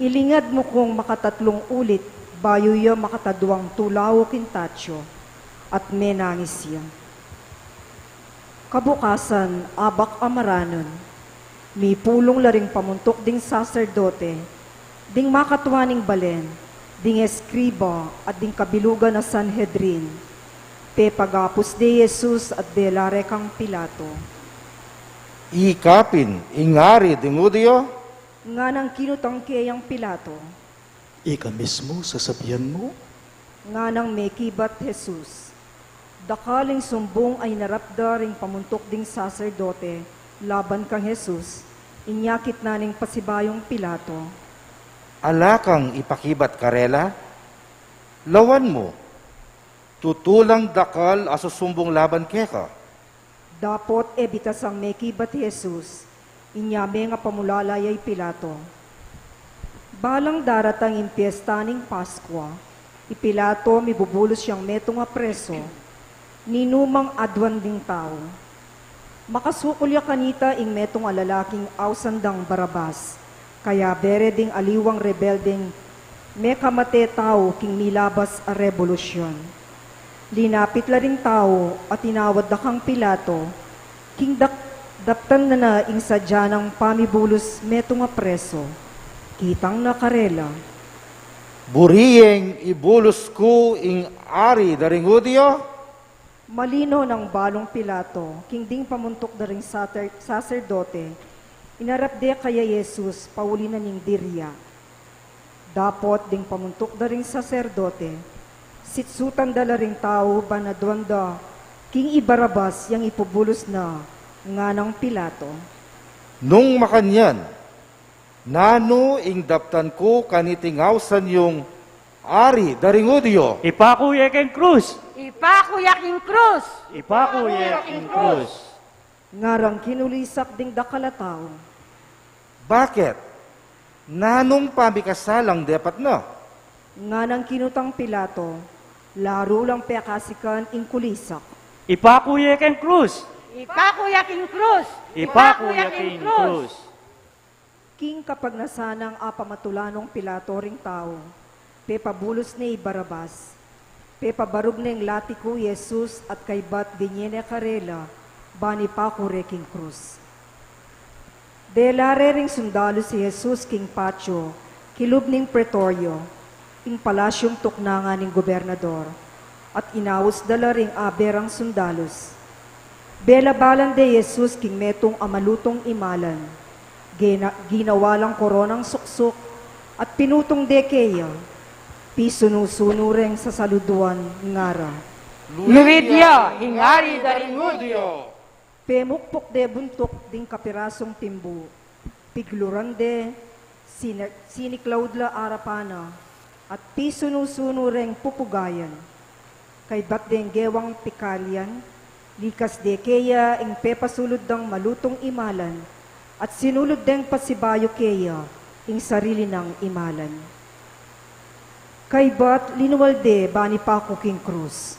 Ilingad mu kung makatatlung ulit, bayu ya makataduang tulauk ing tatyu, at menangis ya. Kabukasan, abak a maranun, mipulung la ring pamuntuk ding saserdote, ding makatua ning balen, ding eskriba, at ding kabilugan a Sanhedrin. Pepagapus de Jesus at dela re kang Pilato. Ika pin ing ari ding Judio? Nganang kinutang keyang Pilato. Ika mismu sasabian mu? Nganang mekibat Jesus. Dakal ing sumbung a inarap da ring pamuntuk ding saserdote laban kang Jesus, inya kitnan ning pasibayung Pilato. Ala kang ipakibat karela? Lawan mu, tutu lang dakal a susumbung laban keka. Dapot e bitasang mekibat i Jesus, inya mengapamulala ya i Pilato. Balang daratang ing piesta ning Paskua, i Pilato mibubulus yang metung a preso, ninumang aduan ding tau. Makasukul ya kanita ing metung a lalaking ausan dang Barabas, kayabe re ding aliwang rebeldeng mekamate tau king milabas a rebolusyun. Linapit la ring tau a tinawad da kang Pilato, king dak-, daptan na na ing sadya nang pamibulus metung a preso. Kitang na karela. Buri yeng ibulus ku ing ari da ring Judio? Malino nang balung Pilato, king ding pamuntuk da ring sater-, saserdote, inarap de kaya i Jesus, pauli na ning dirya. Dapot ding pamuntuk da ring saserdote, sitsutan da la ring tau ban aduan da king i Barabas yang ipubulus na, nganang Pilato. Nung makanyan, nanu ing daptan ku kaniting ausan yung ari da ring Judio? Ipaku ye king krus! Ipaku ya king krus! Ipaku ye king krus! Ngarang kinulisak ding dakal a tau. Bakit? Nanung pamikasalang depat na? Nganang kinutang Pilato, laru lang pekasikan ing kulisak. Ipaku ye king krus! Ipaku ya king krus! Ipaku ya king krus! King kapagnasan nang apamatula nong Pilato ring tau, pepabulus ne i Barabas, pepabarug neng lati ku i Jesus at kaybat binye ne karela, ban ipaku re king krus. Dela re ring sundalus i Jesus king patio, kilub ning Pretorio, ing palasyung tuknangan ning gobernador, at inaus da la ring abe rang sundalus. Belabalan de i Jesus king metung a malutung imalan. Gina-, ginawa lang koronang suksuk, at pinutung de keya. Pisunu-sunu reng sasaluduan, ngara, "Luid ya, ing ari da ring Judio!" Pemukpuk de buntuk ding kapirasung timbu, pigluran de, sine-, siniklaud la arapan na, at pisunu-sunu reng pupugayan. Kaybat deng gewang pikalian, likas de keya ing pepasulud dang malutung imalan, at sinulud deng pasibayu keya ing sarili nang imalan. Kaybat linual de ban ipaku king krus.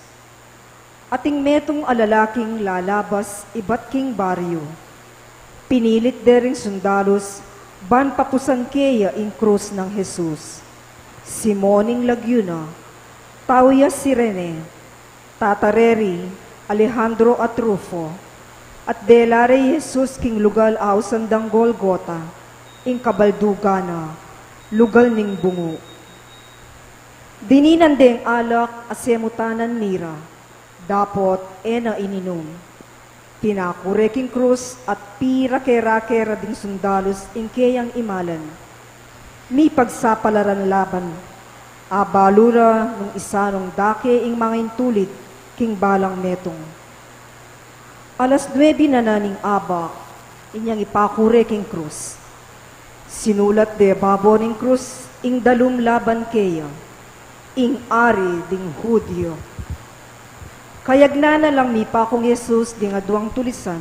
Ating metung a lalaking lalabas ibat king baryu. Pinilit de ring sundalus ban papusan keya ing krus nang Jesus. Simon ing lagyu na, tau ya Cirene, tata re ri Alejandro at Rufo, at dela re i Jesus king lugal a ausan dang Golgota, ing kabaldugan na, lugal ning bungu. Dininan deng alak a semutan nang mira, dapot e na ininum. Pinaku re king krus at pirake-rake ra ding sundalus ing keyang imalan. Mipagsapalaran laban, abalu ra nung isanung dake ing mangaintulid king balang metung. Alas nuebe na na ning abak, inyang ipaku re king krus. Sinulat de babo ning krus ing dalum laban keya, "Ing Ari ding Judio." Kayagnan na lang mipakung Jesus ding aduang tulisan,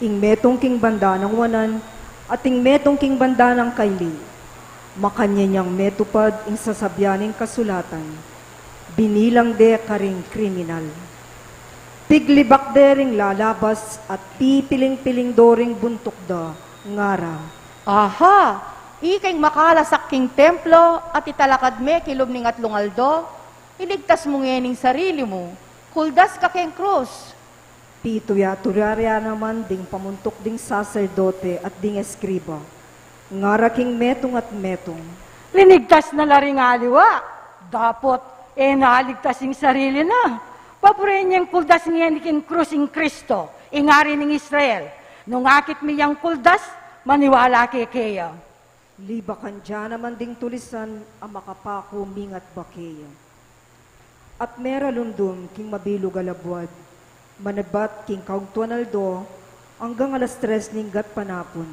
ing metung king banda nang wanan at ing metung king banda nang kaili. Makanyan yang metupad ing sasabian ning kasulatan, binilang de karing kriminal. Piglibak de ring lalabas at pipiling-piling do ring buntuk da, ngara, "Aha! Ika ing makalasak king templo at italakad me kilub ning atlung aldo? Iligtas mu ngening sarili mu, kuldas ka king krus." Pituya-tuya ya naman ding pamuntuk ding saserdote at ding eskriba, ngara king metung at metung, "Linigtas na la ring aliwa, dapot e na aligtas ing sarili na. Paburen yang kuldas ngeni king krus ing Kristo, ing Ari ning Israel. Nung akit mi yang kuldas, maniwala ke keya." Libakan da naman ding tulisan a makapaku mingat ba keya. At mera lundum king mabilug a labuad, manebat king kaugtuan aldo, anggang alas tres ning gatpanapun.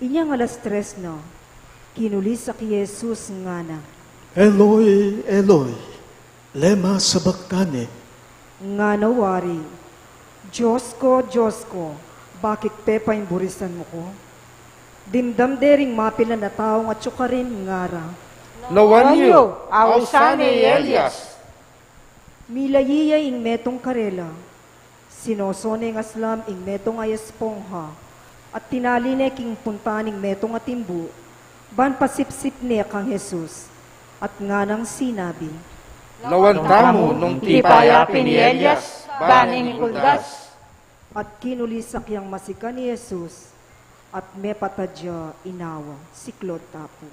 Inyang alas tres na, kinulisak i Jesus, ngana, "Eloi, Eloi, lema sabachthani?" Ngana wari, "Dios ku, Dios ku, bakit pepaimburisan mu ku?" Dimdam de ring mapilan a taung atyu karin, ngara, "Lawan yu, ausan ne i Elias." Milayi ya ing metung karela. Sinoso neng aslam ing metung a espongha, at tinali ne king punta ning metung a timbu, ban pasipsip ne kang Jesus, at nganang sinabi, "Lawan tamu nung tipa ya pin i Elias, ban ing kuldas." At kinulisak yang masikan i Jesus, at mepatad ya inawa. Siklaud tamu pu.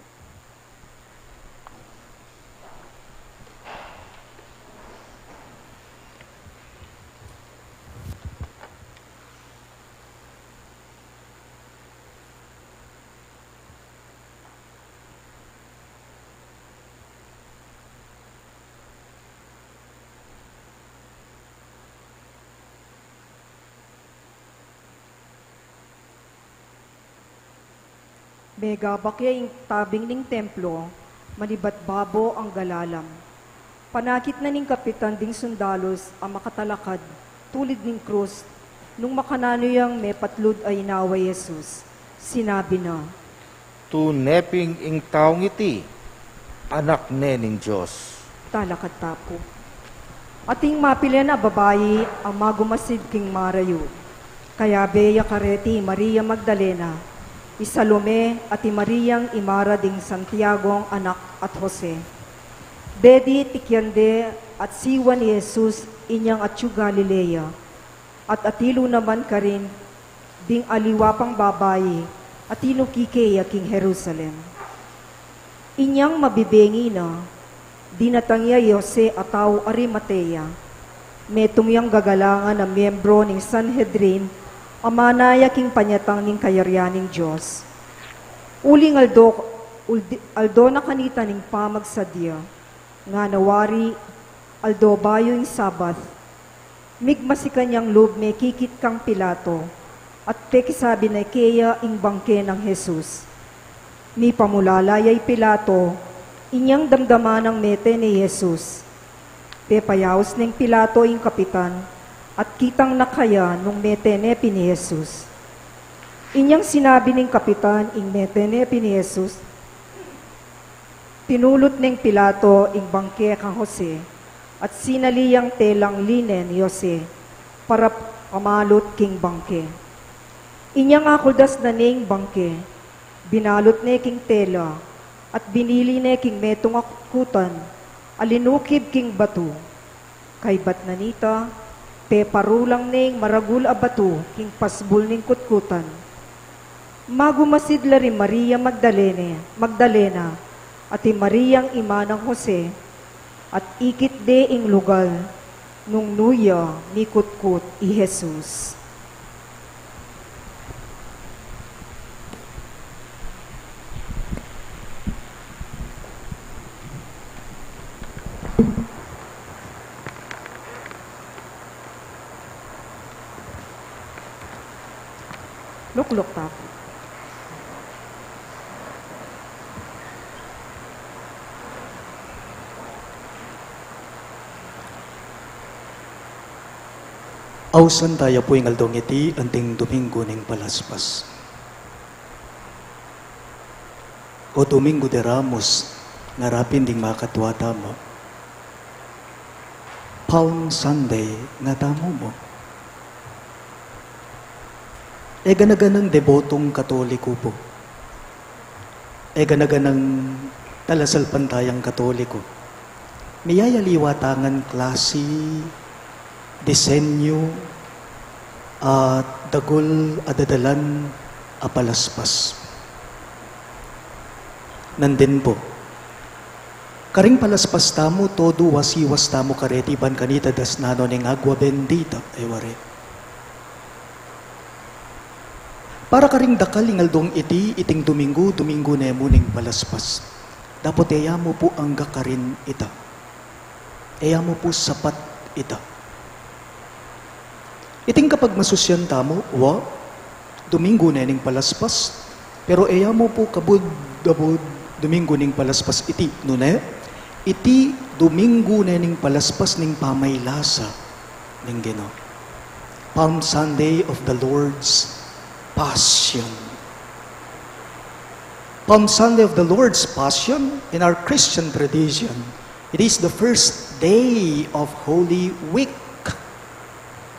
Megabake ing tabing ning templo, manibat babo angga lalam. Panakit na ning kapitan ding sundalus a makatalakad tulid ning krus, nung makananu yang mepatlud a inawa i Jesus, sinabi na, "Tune pin ing taung iti, Anak ne ning Dios." Talakad ta pu. Ating mapilan a babai a magumasid king marayu. Kayabe ya kareti i Maria Magdalena, i Salome, at i Mariang imara ding Santiagong anak at Jose. Bedi tikyan de at siwan i Jesus inyang atyu Galilea, at atilu naman karin ding aliwa pang babai a tinuki keya king Jerusalem. Inyang mabibengi na, dinatang ya i Jose a tau Arimatea. Metung yang gagalangan a miembro ning Sanhedrin, a manaya king panyatang ning kayarian ning Dios. Uling aldo, uldi-, aldo na kanita ning pamagsadya, ngana wari aldo bayu ing Sabat. Migmasikan yang lub mekikit kang Pilato, at pekisabi na keya ing bangke nang Jesus. Mipamulala ya i Pilato, inyang damdaman nang mete ne i Jesus. Pepayaus neng Pilato ing kapitan, at kitang na kaya nung mete ne pin i Jesus. Inyang sinabi ning kapitan ing mete ne pin i Jesus, tinulut neng Pilato ing bangke kang Jose, at sinali yang telang linen i Jose, para pamalut king bangke. Inyang akuldas na ne ing bangke, binalut ne king tela, at binili ne king metung a kutkutan, a linukib king batu. Kaybat na nita, peparulang ne ing maragul a batu king pasbul ning kutkutan. Magumasid la ring Maria Magdalene-, Magdalena, at i Mariang ima nang Jose, at ikit de ing lugal nung nu ya mikutkut i Jesus. Lukluk ta pu. Ausan taya pu ing aldong iti anting Domingo ning Palaspas. O Domingo de Ramos, ngara pin ding makatua tamu. Palm Sunday, ngatamu mu. E gana-ganang debotong Katoliko pu. E gana-ganang talasalpantayang Katoliko. Miyayaliwa ta ngan klasi, disenyu, at dagul a dadalan a palaspas. Nandin pu. Karing palaspas tamu, todo wasiwas tamu kareti ban kanita dasnan no ning agua bendita, e wari. Para karing dakal ing aldong iti, iting Domingo, Domingo ne mu ning Palaspas. Dapot e ya mu pu angga karin ita. E ya mu pu sapat ita. Iting kapagmasusyan tamu, wa, Domingo ne ning Palaspas, pero e ya mu pu kabud-abud Domingo ning Palaspas iti, nune, iti Domingo ne ning Palaspas ning pamaylasa ning Ginu. Palm Sunday of the Lord's Passion. Palm Sunday of the Lord's Passion, in our Christian tradition, it is the first day of Holy Week,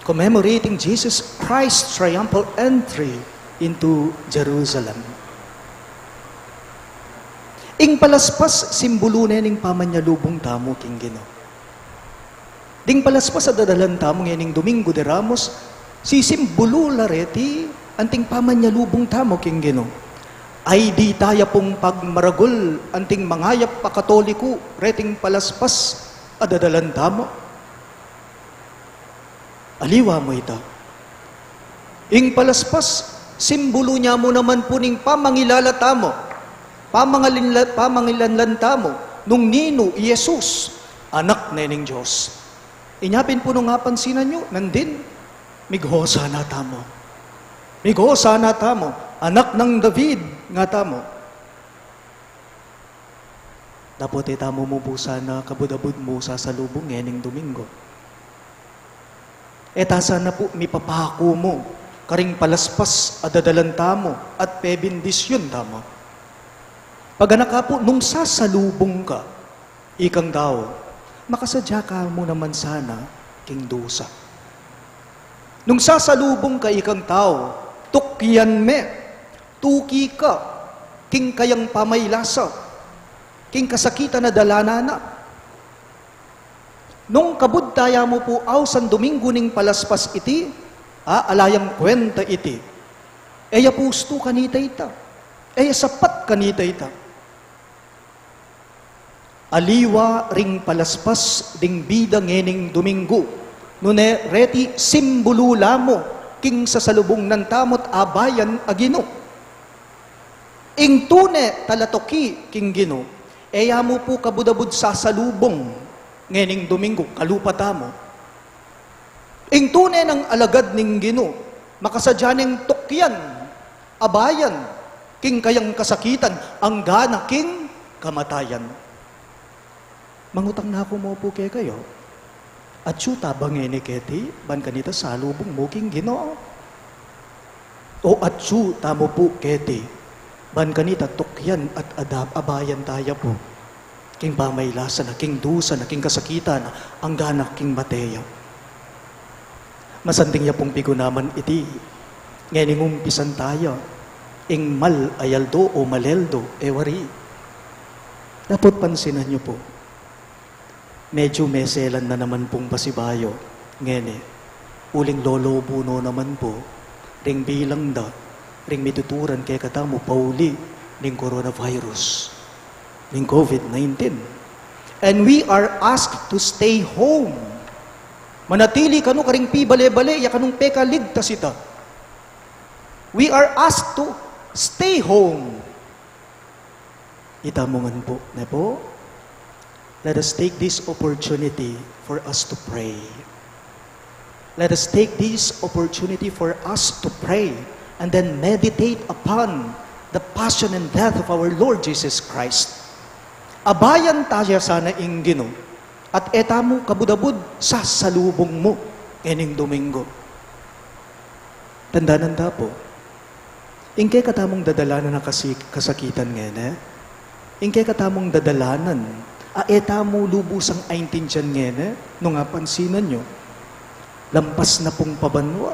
commemorating Jesus Christ's triumphal entry into Jerusalem. Ing Palaspas, simbulu ne ning pamanyalubung tamu king Ginu. Ding Palaspas a dadalan tamu ngening Domingo de Ramos, sisimbulu la reti anting pamanyalubung tamu king Ginu. Ay di taya pung pagmaragul anting mangayap a Katoliku reting Palaspas a dadalan tamu. Aliwa mu ita. Ing Palaspas, simbulu nya mu naman pu ning pamangilala tamu, pamangalinla-, pamangilanlan tamu, nung ninu i Jesus, Anak ne ning Dios. Inya pin pu nung apansinan yu, nandin, mig-Hosana tamu. Mig-Hosana tamu, Anak nang David, ngatamu. Dapot e tamu mu pu sana kabud-abud mu sasalubung ngening Domingo. E ta sana pu mipapaku mu karing palaspas a dadalan tamu at pebindisyun tamu. Paganaka pu, nung sasalubung ka ikang tau, makasadya ka mu naman sana king dusa. Nung sasalubung ka ikang tau, tukyan me, tuki ka king kayang pamaylasa, king kasakitan a dalanan na. Nung kabud taya mu pu ausan Domingo ning palaspas iti, a, ala yang kwenta iti, e ya pustu kanita ita, e ya sapat kanita ita. Aliwa ring palaspas ding bida ngening Domingo, nune reti simbulu la mu king sasalubungnan tamu't abayan a Ginu. Ing tune talatuki king Ginu, e ya mu pu kabud-abud sasalubung ngening Domingo, kalupa tamu. Ing tune nang alagad ning Ginu, makasadya neng tukyan, abayan, king kayang kasakitan, angga na king kamatayan. Mangutang na ku mu pu kekayu, atyu ta ba ngeni keti, ban kanita salubung mu king Ginu? O atyu ta mu pu keti, ban kanita tukyan at adap-, abayan taya pu king pamaylasa na, king dusa na, king kasakitan na, angga na king mate ya? Masanting ya pung pigunaman iti, ngening umpisan taya ing mal a aldo o maleldo, e wari. Dapot pansinan yu pu, medyu meselan na naman pung pasibayu ngeni, uling lolobu no naman pu ring bilang da ring mituturan kekatamu pauli ning coronavirus, ning COVID nineteen. And we are asked to stay home. Manatili kanu karing pibale-bale ya kanung pekaligtas ita. We are asked to stay home. Ita mu ngan pu, ne pu? Let us take this opportunity for us to pray. Let us take this opportunity for us to pray and then meditate upon the passion and death of our Lord Jesus Christ. Abayan taya sana ing Ginu, at e tamu kabud-abud sasalubung mu ngening Domingo. Tandanan ta pu, ing kekatamung dadalanan a kasi-, kasakitan ngeni, ing kekatamung dadalanan a e tamu lubusang aintindian ngeni, nung apansinan yu, lampas na pung pabanua,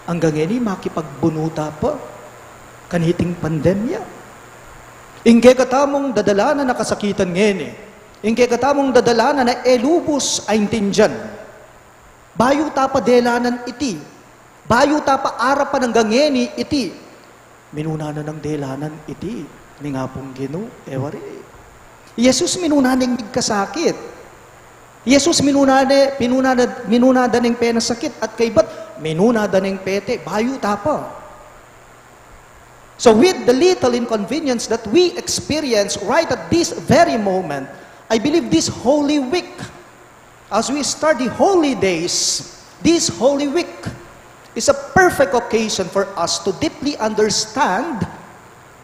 angga ngeni makipagbunu ta pa kaniting pandemya. Ing kekatamung dadalanan a kasakitan ngeni, ing kekatamung dadalanan a e lubus aintindian, bayu ta pa delanan iti, bayu ta pa arapan angga ngeni iti, minuna na nang delanan iti ning Apung Ginu, e wari. Jesus minuna neng migkasakit. Jesus minuna ne, pinuna na, minuna da neng penasakit, at kaybat, minuna da neng pete, bayu ta pa. So with the little inconvenience that we experience right at this very moment, I believe this Holy Week, as we start the holy days, this Holy Week is a perfect occasion for us to deeply understand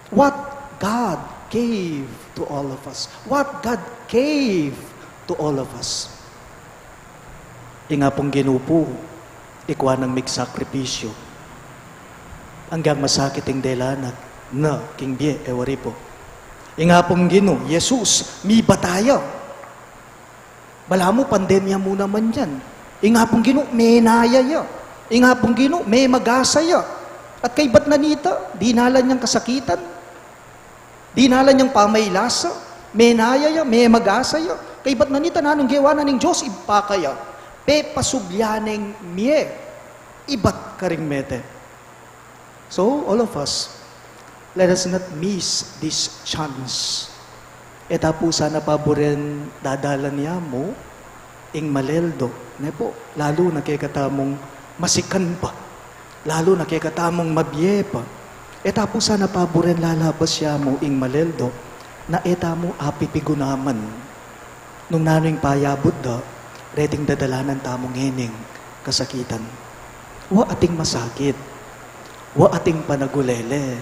what God gave to all of us. What God gave to all of us. Ing Apung Ginu pu, ikua nang migsakripisyu. Anggang masakit ing delanan na king bie, e wari pu. Ing Apung Ginu, Jesus, mibata ya. Balamu pandemya mu naman yan. Ing Apung Ginu, menaya ya. Ing Apung Ginu, memagasa ya. At kaybat na nita, dinalan yang kasakitan, dinalan yang pamaylasa, menaya ya, memagasa ya. Kaybat na nita, nanung gewa na ning Dios Ibpa kaya? Pepasubli ya neng mie ibat karing mete. So, all of us, let us not miss this chance. E ta pu sana paburen dadalan ya mu ing maleldo, ne pu? Lalu na kekatamung masikan pa, lalu na kekatamung mabie pa. E ta pu sana paburen lalabas ya mu ing maleldo na e tamu apipigunaman nung nanu ing payabut da reting dadalanan tamu ngening kasakitan. Wa ating masakit, wa ating panagulele,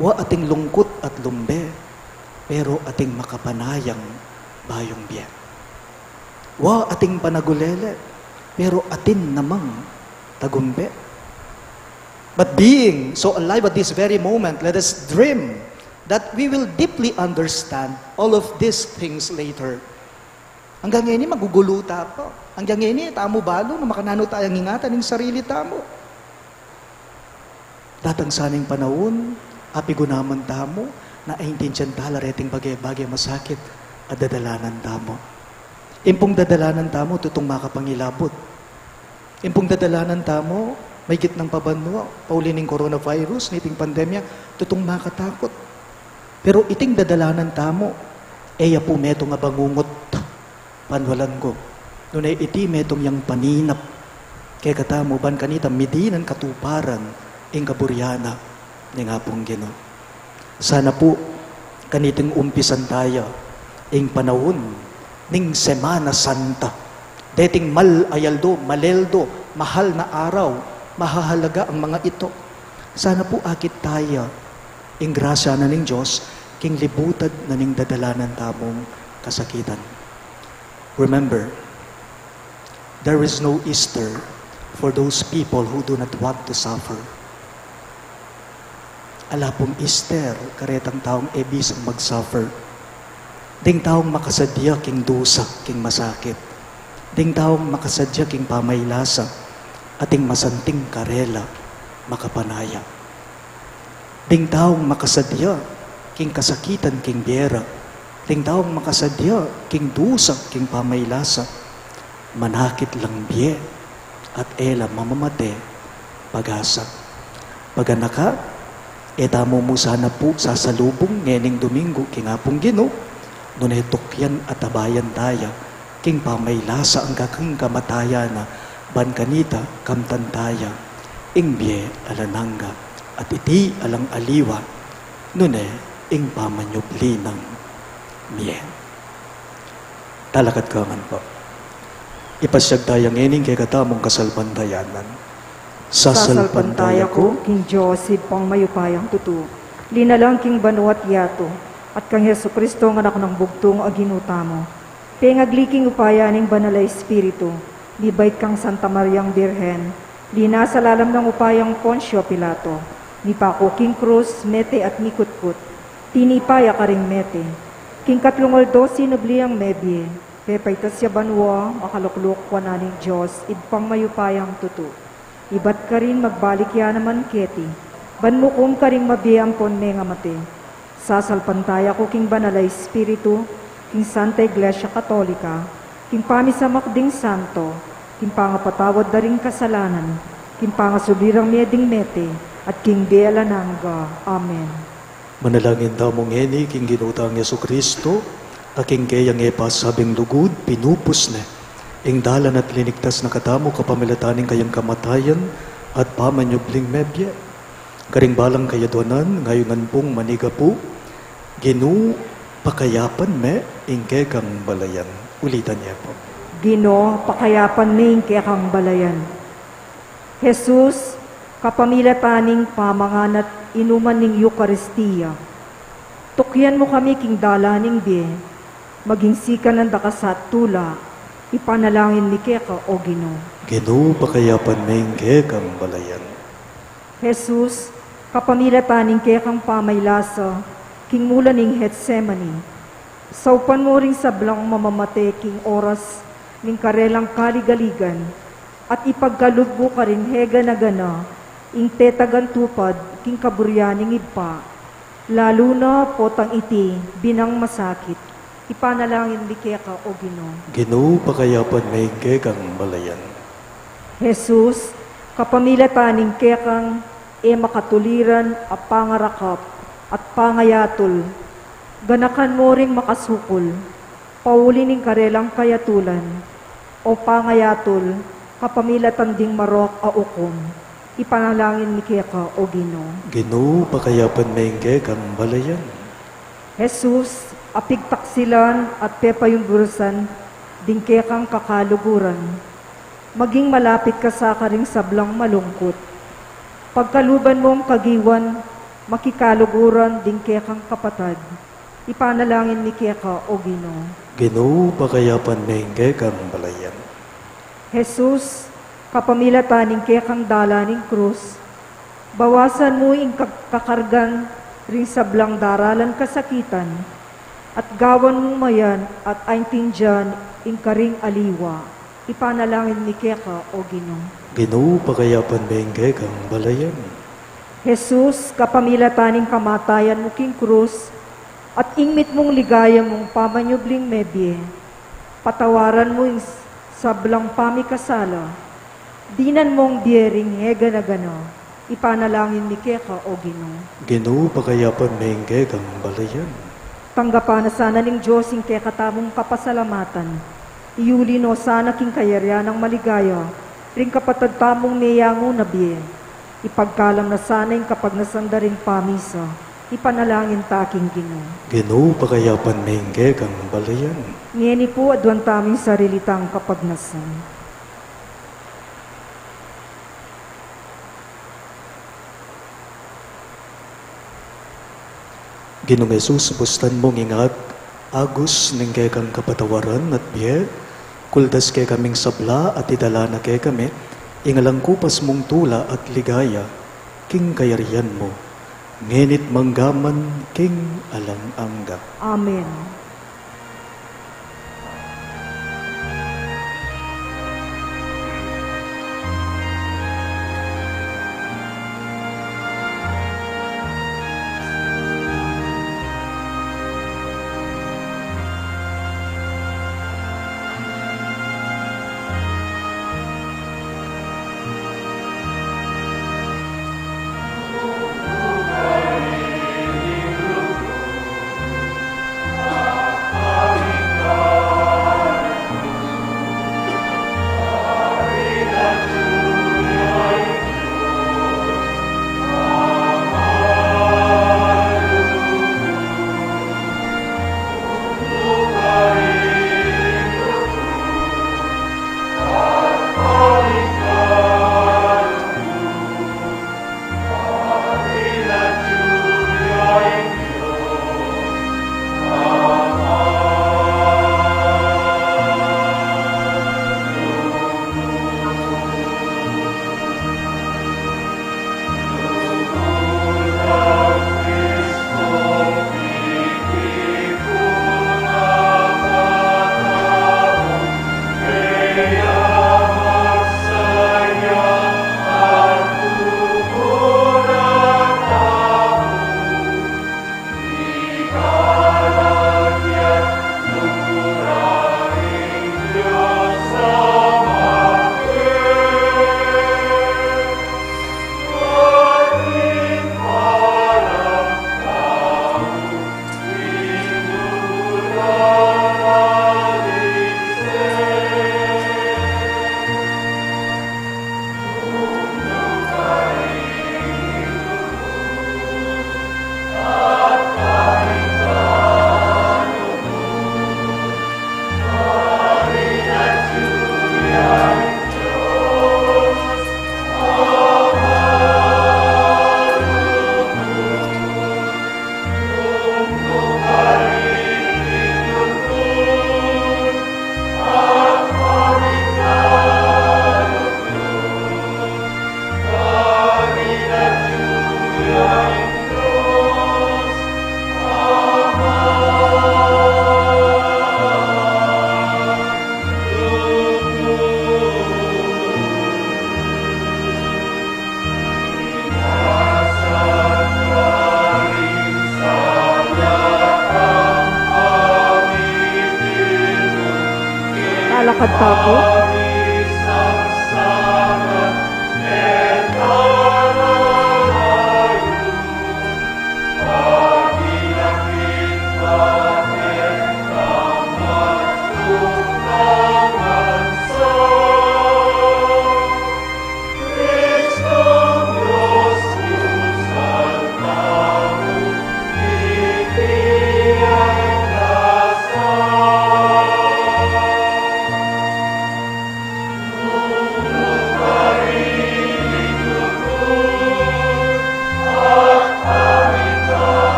wa ating lungkut at lumbe. pero ating makapanayang bayung bie. Wa ating panagulele, pero atin namang tagumbe. But being so alive at this very moment, let us dream that we will deeply understand all of these things later. Anggang ngeni magugulu ta pa. Anggang ngeni e tamu balu nung makananu tayang ingatan ing sarili tamu. Datang sana ing panaun, apigunaman tamu, na aintindian ta la reting bage-bage masakit a dadalanan tamu. Ing pung dadalanan tamu tutung makapangilabut. Ing pung dadalanan tamu, maygit nang pa banua, pauli ning coronavirus, niting pandemya, tutung makatakut. Pero iting dadalanan tamu, e ya pu metung a bangungut, panualan ku. Nune iti metung yang paninap kekatamu ban kanita midinan katuparan ing kaburian na ning Apung Ginu. Sana pu, kaniting umpisan taya ing panaun ning Semana Santa. Deting mal a aldo, maleldo, mahal na araw, mahahalaga ang mga ito. Sana pu akit taya ing grasya na ning Dios king libutad na ning dadalanan tamung kasakitan. Remember, there is no Easter for those people who do not want to suffer. Ala pung Easter karetang taung e bisang mag-suffer. Ding taung makasadya king dusa, king masakit. Ding taung makasadya king pamaylasa, ating masanting karela makapanaya. Ding taung makasadya king kasakitan, king bie ra. Ding taung makasadya king dusa, king pamaylasa. Manakit lang bie at e la mamamate pag-asa. Paganaka, e tamu mu sana pu sasalubung ngening Domingo king Apung Ginu, nune tukyan at abayan taya king pamaylasa angga king kamatayan na, ban kanita kamtan taya ing bie alang angga, at iti alang aliwa, nune ing pamanyubli nang mie. Talakad ka ngan pu. Ipasyag taya ngening kekatamung kasalpantayanan. Sasalpantaya ku king Dios, Ibpang mayupayang tutu, linalang king banua't yatu, at kang Jesucristo, anak nang bugtung a Ginu tamu. Pengagli king upaya ning Banal a Espiritu, mibait kang Santa Mariang Birhen, linasa lalam nang upayang Poncio Pilato, mipaku king krus, mete at mikutkut, tinipa ya karing mete. King katlung aldo sinubli yang mebie, pepaitas ya banua, makalukluk wanan ning Dios, Ibpang mayupayang tutu. Ibat karin magbalik ya naman keti, ban mukum karing mabie ampon mengamate. Sasalpantaya ku king Banal a Espiritu, king Santa Iglesia Katolika, king pamisamak ding santo, king pangapatawad da ring kasalanan, king pangasubli rang mie ding mete, at king bie alang angga. Amen. Manalangin tamu ngeni king Ginu tang Jesucristo, a king keyang e pasabing lugud, pinupus ne ing dalan at linigtas na katamu kapamilatan ning kayang kamatayan at pamanyubling mebie. Karing balang kayadwanan, ngayungan pung manigapu, Ginu, pakayapan me ing kekang balayan. Ulitan ye pu. Ginu, pakayapan me ing kekang balayan. Jesus, kapamilatan ning pamangan at inuman ning Eukaristia, tukyan mu kami king dalan ning bie, maging sikanan da ka sa tula, ipanalangin mi keka, O Ginu. Ginu, pakayapan me ing kekang balayan. Jesus, kapamilatan ning kekang pamaylasa king mula ning Getsemani, saupan mu ring sablang mamamate king oras ning karelang kaligaligan, at ipagkalub mu karing e gana-gana ing tetagan tupad king kaburian ning Ibpa, lalu na potang iti binang masakit. Ipanalangin mi keka, O Ginu. Ginu, pakayapan me ing kekang balayan. Jesus, kapamilatan ning kekang e makatuliran a pangarakap at pangayatul, ganakan mu ring makasukul, pauli ning karelang kayatulan, o pangayatul, kapamilatan ding marok a ukum. Ipanalangin mi keka, O Ginu. Ginu, pakayapan me ing kekang balayan. Jesus, apigtaksilan at pepayumburusan ding kekang kakaluguran, maging malapit ka sa karing sablang malungkut. Pagkaluban mung kagiwan, makikaluguran ding kekang kapatad. Ipanalangin mi keka, O Ginu. Ginu, pakayapan me ing kekang balayan. Jesus, kapamilatan ning kekang dalan ning krus, bawasan mu ing ka-, kakargan ring sablang daralan kasakitan, at gawan mung mayan at aintindian ing karing aliwa. Ipanalangin mi keka, O Ginu. Ginu, pakayapan me ing kekang balayan. Jesus, kapamilatan ning kamatayan mu king krus, at ing mitmung ligaya mung pamanyubling mebie, patawaran mu ing sablang pamikasala, dinan mung bie ring e gana-gana. Ipanalangin mi keka, O Ginu. Ginu, pakayapan me ing kekang balayan. Tanggapan na sana ning Dios ing kekatamung kapasalamatan. Iuli no sana king kayarian nang maligaya ring kapatad tamung meyangu na bie. Ipagkalam na sana ing kapagnasan da ring pamisa. Ipanalangin ta king Ginu. Ginu, pakayapan me ing kekang balayan. Ngeni pu, aduan tamu ing sarili tang kapagnasan. Ginung Jesus, bustan mung ingat agus ning kekang kapatawaran at bie, kuldas kekaming sabla at idala na kekami ing alang kupas mung tula at ligaya king kayarian mu, ngeni't manggaman king alang angga. Amen. Lalakad tamu.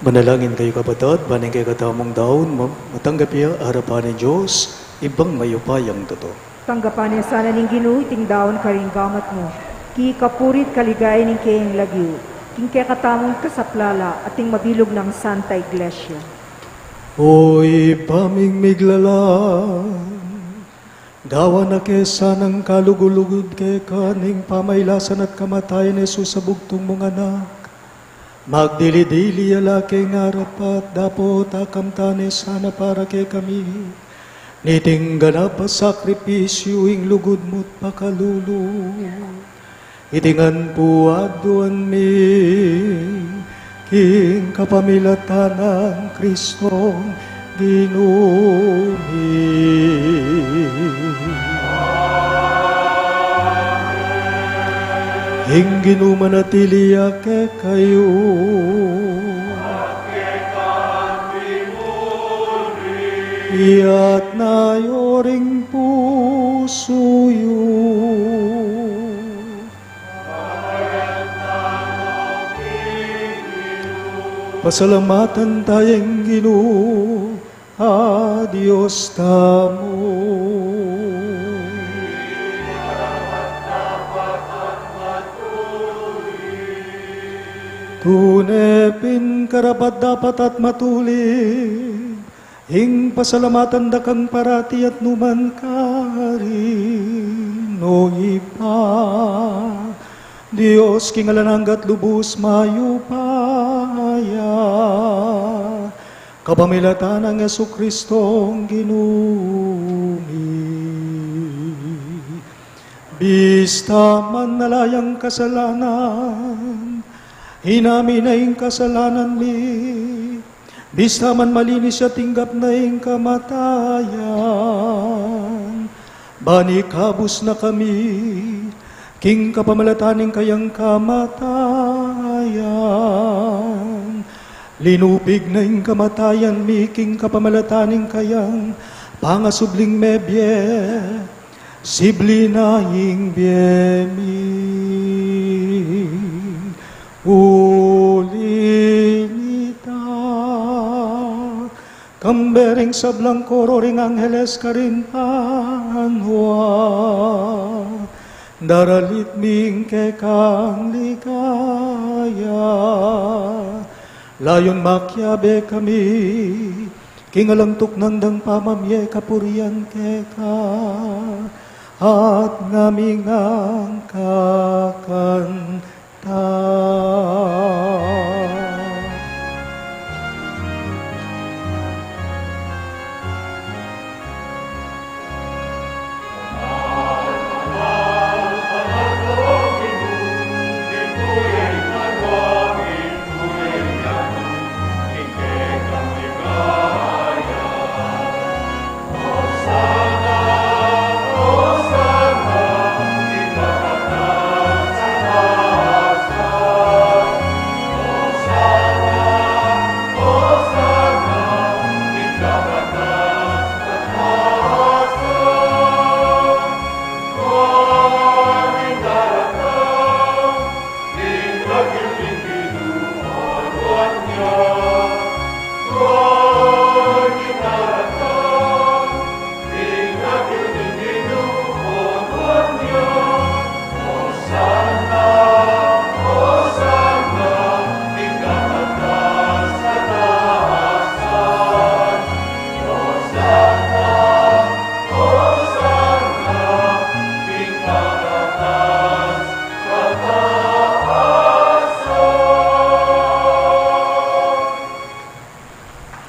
Manalangin kayu, kapatad, ban ing kekatamung daun ma-, matanggap ya arapan ning Dios, Ibpang mayupayang tutu. Tanggapan na sana ning Ginu iting daun karing gamat mu, king kapurian at kaligayan ning keyang lagyu, king kekatamung kasaplalan at ning mabilug nang Santa Iglesia. O Ibpa ming miglalang, gawan na ke sanang kalugud-lugud keka ning pamailasan at kamatayan nang Jesus a bugtung mung Anak. Magdili-dili ya la king arapat dapot akamtan ne sana para kekami niting ganap a sakripisyu ing lugud mu't pakalulu. Iti ngan pu aduan mi king kapamilatan nang Kristong Ginu mi. Ing Ginu manatili ya kekayu. Iyatas yu ring pusu yu. Pasalamatan taya ing Ginu a Dios tamu. Tune pin karapat-dapat at matulid ing pasalamatan da kang parati at nukarin man, O Ibpa, Dios king alang angga at lubus mayupaya, kapamilatan nang Jesucristong Ginu mi. Bista man ala yang kasalanan, inamin na ing kasalanan mi. Bista man malinis ya, tinggap na ing kamatayan. Ban ikabus na kami king kapamilatan ning kayang kamatayan. Linupig na ing kamatayan mi king kapamilatan ning kayang pangasubling mebie. Sibli na ing bie mi. Uli nita, kambe ring sablang koro ring angeles karin banua, daralit mi ing kekang ligaya. Layun makiabe kami king alang tuknang dang pamamie kapurian keka, at ngaming angkakan ta.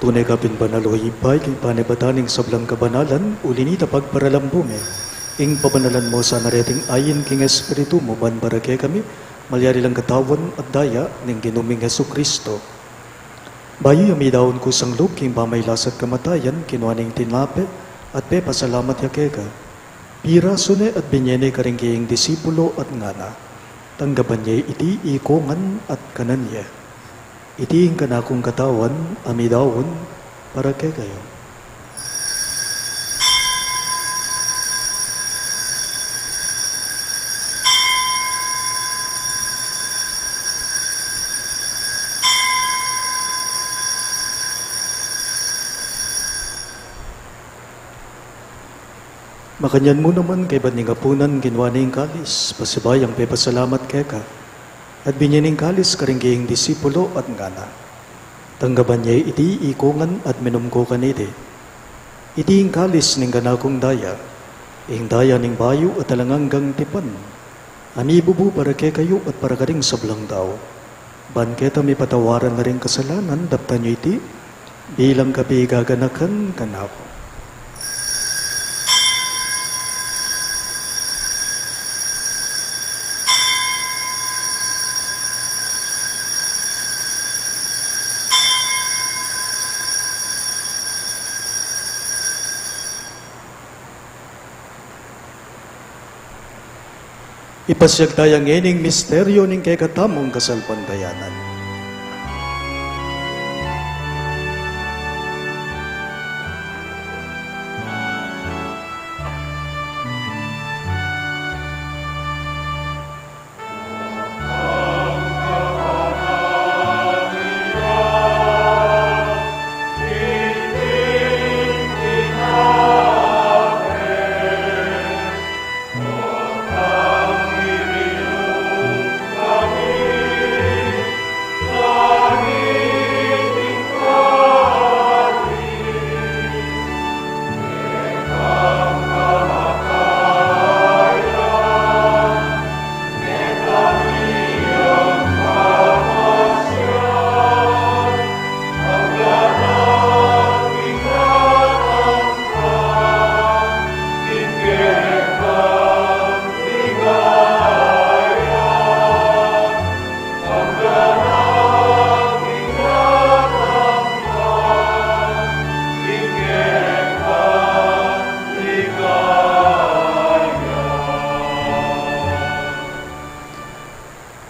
Tune ka pin banal, o Ibpa, king panibatan ning sablang kabanalan, uli nita pagparalan mu mi ing pabanalan mu sana reting ain king Espiritu mu, ban para kekami malyari lang katawan at daya ning Ginu ming Jesucristo. Bayu ya midaun kusang lub king pamailas at kamatayan, kinua ne ing tinape at pepasalamat ya keka. Pirasu ne at binye ne karing kayang disipulo at ngana: Tanggapan ye iti ikongan at kanan ye. Iti ing kanakung katawan a midaun para kekayu. Makanyan mu naman kaybat ning apunan, kinua ne ing kalis, pasibayu yang pepasalamat keka, at binye ne ing kalis karing kayang disipulo, at ngana: Tanggapan ye iti ikongan at minum ko kaniti. Iti ing kalis ning kanakung daya, ing daya ning bayu at alang anggang tipan, a mibubu para kekayu at para karing sablang tau. Ban keta mipatawaran la ring kasalanan, daptan yu iti bilang kapigaganakan kanaku. Ipasiag taya ngening misteryu ning kekatamung kasalpantayanan.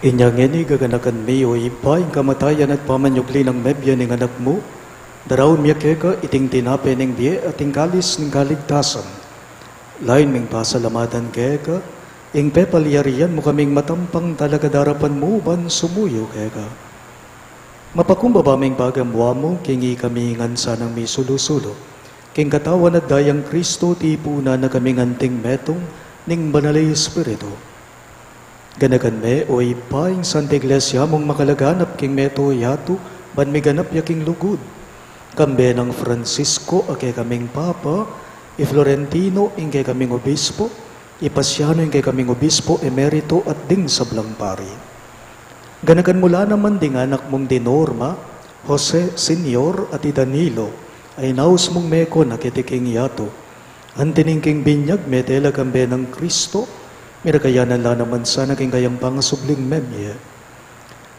Inya ngeni, gaganakan mi, O Ibpa, ing kamatayan at pamanyubli nang mebie ning Anak mu, daraun mi keka iting tinape ning bie at ing kalis ning kaligtasan. Lain ming pasalamatan keka ing pepalyarian mu kaming matampang talakad arapan mu ban sumuyu keka. Mapakumbaba ming pagamuan mu king ikami ngan sanang misulu-sulu king katawan at dayang Kristo, tipunan na kaming anting metung ning Banal a Espiritu. Ganakan me, O Ibpa, ing Santa Iglesia mung makalaganap king mabilug a yatu, ban miganap ya king lugud. Kambe nang Francisco a kekaming Papa, i Florentino ing kekaming Obispo, i Pasiano ing kekaming Obispo Emerito, at ding sablang pari. Ganakan mu la naman ding anak mung di Norma, Jose Senior, at i Danilo, a inaus mung mekon a keti king yatu. Anti ning king binyag mete la kambe nang Kristo, mirakayanan la naman sana king kayang pangasubling memie.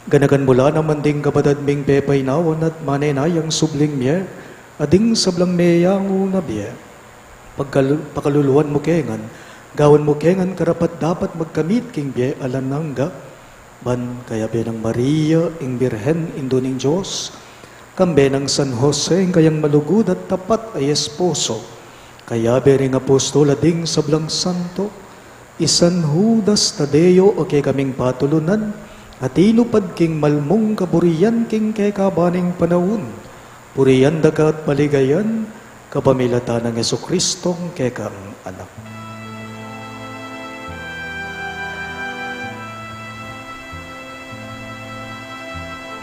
Ganakan mu la naman ding kapatad ming pepainawan at manenayang subling mie, a ding sablang meyangu na bie. Pagkal-, pakaluluan mu ke ngan, gawan mu ke ngan karapat-dapat magkamit king bie alang angga, ban kayabe nang Maria, ing Birhen, Indu ning Dios, kambe nang San Jose, ing kayang malugud at tapat a esposo, kayabe ring apostol a ding sablang santo, i San Judas Tadeo a kekaming patulunan, a tinupad king malmung kaburian king kekaban ning panaun, purian da ka at paligayan, kapamilatan nang Jesucristong kekang Anak.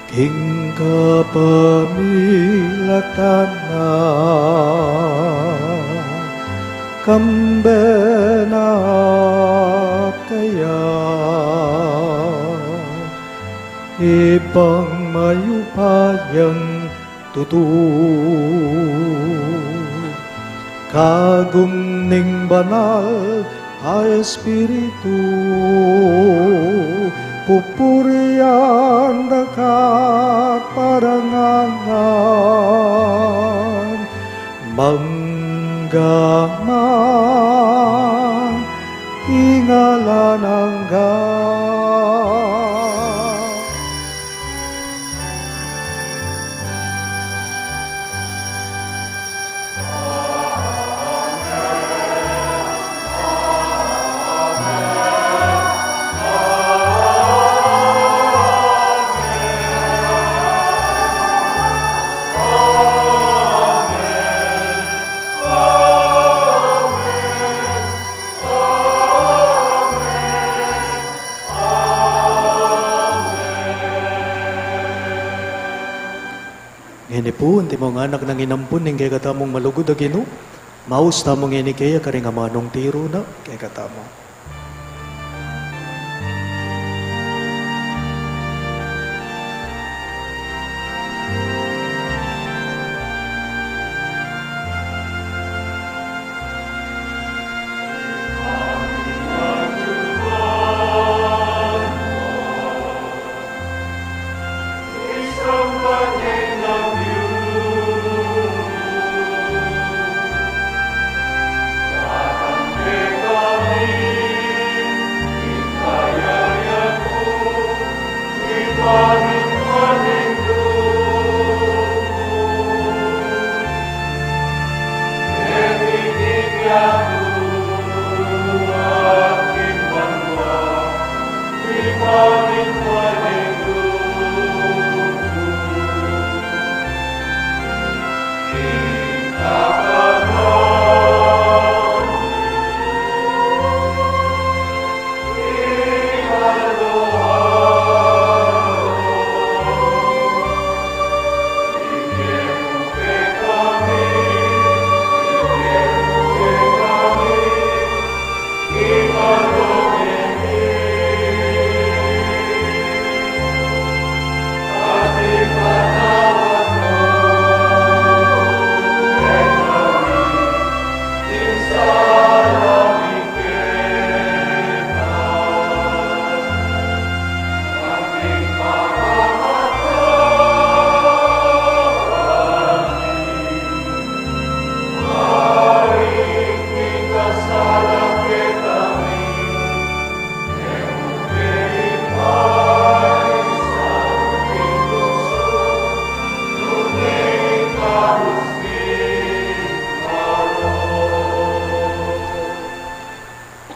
King kapamilatan na, kambe na at kaya, Ibpang mayupayang tutu, kagum ning Banal a Espiritu, pupurian da ka at parangalan, mangga man king alang angga. Ngeni pu, antimong anak nang inampun ning kekatamung malugud a Ginu, maus tamu ngeni keya karing amanung tiru na kekatamu.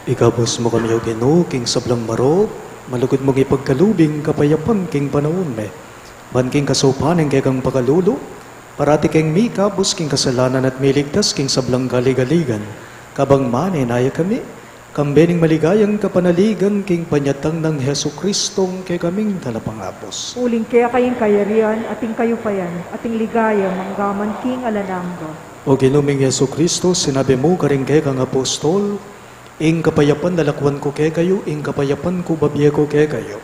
Ikabus mu kami, O Ginu, king sablang marok, malugud mung ipagkalub ing kapayapan king panaun mi. Ban king kasaupan ning kekang pakalulu, parati keng mikabus king kasalanan at miligtas king sablang kaligaligan, kabang manenaya kami, kambe ning maligayang kapanaligan king panyatang nang Jesucristong kekaming Talapangabus. Uling keka ing kayarian, at ing kayupayan, at ing ligaya, manggaman king alang angga. O Ginu ming Jesucristo, sinabi mu karing kekang apostol, ing kapayapan lalakwan ku kekayu, ing kapayapan ku babie ku kekayu.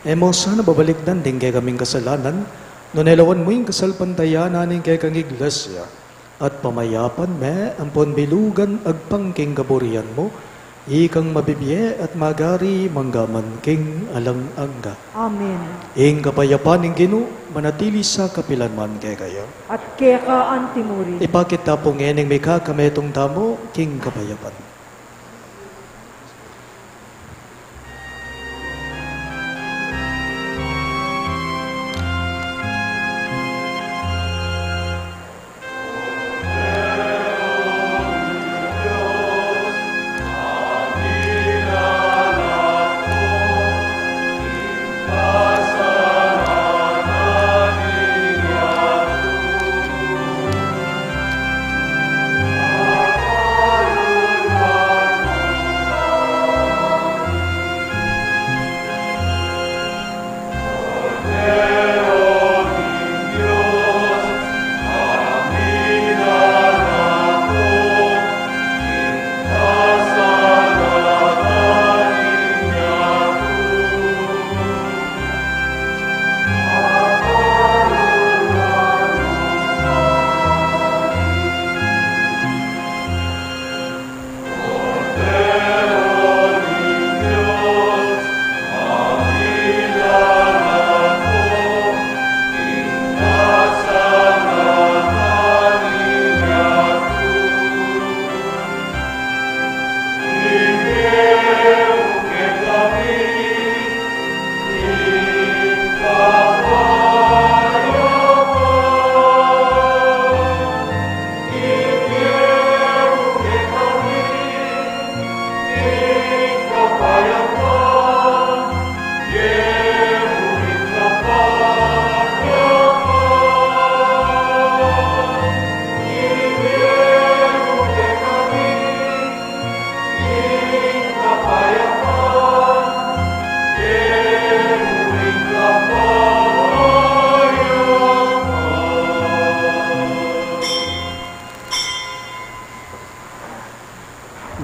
E mu sana babalikdan ding kekaming kasalanan, nune lawan mu ing kasalpantayanan ning kekang Iglesia, at pamayapan me ampon bilugan agpang king kaburian mu, ikang mabibie at magari manggaman king alang angga. Amen. Ing kapayapan ning Ginu manatili sa kapilan man kekayu. At keka antimurin. Ipakit ta pu ngening mikakametung tamu king kapayapan.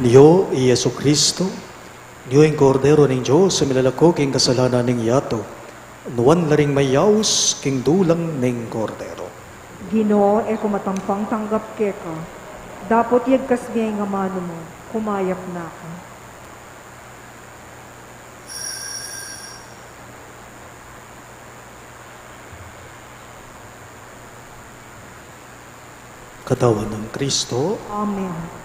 Io i Jesucristo, io ing Kordero ning Dios, a milalako king kasalanan ning yatu. Nuan la ring mayaus king dulang ning Kordero. Ginu, e ku matampang tanggap keka, dapot yagkas me ing amanu mu, kumayap na ka. Katawan nang Kristo. Amen.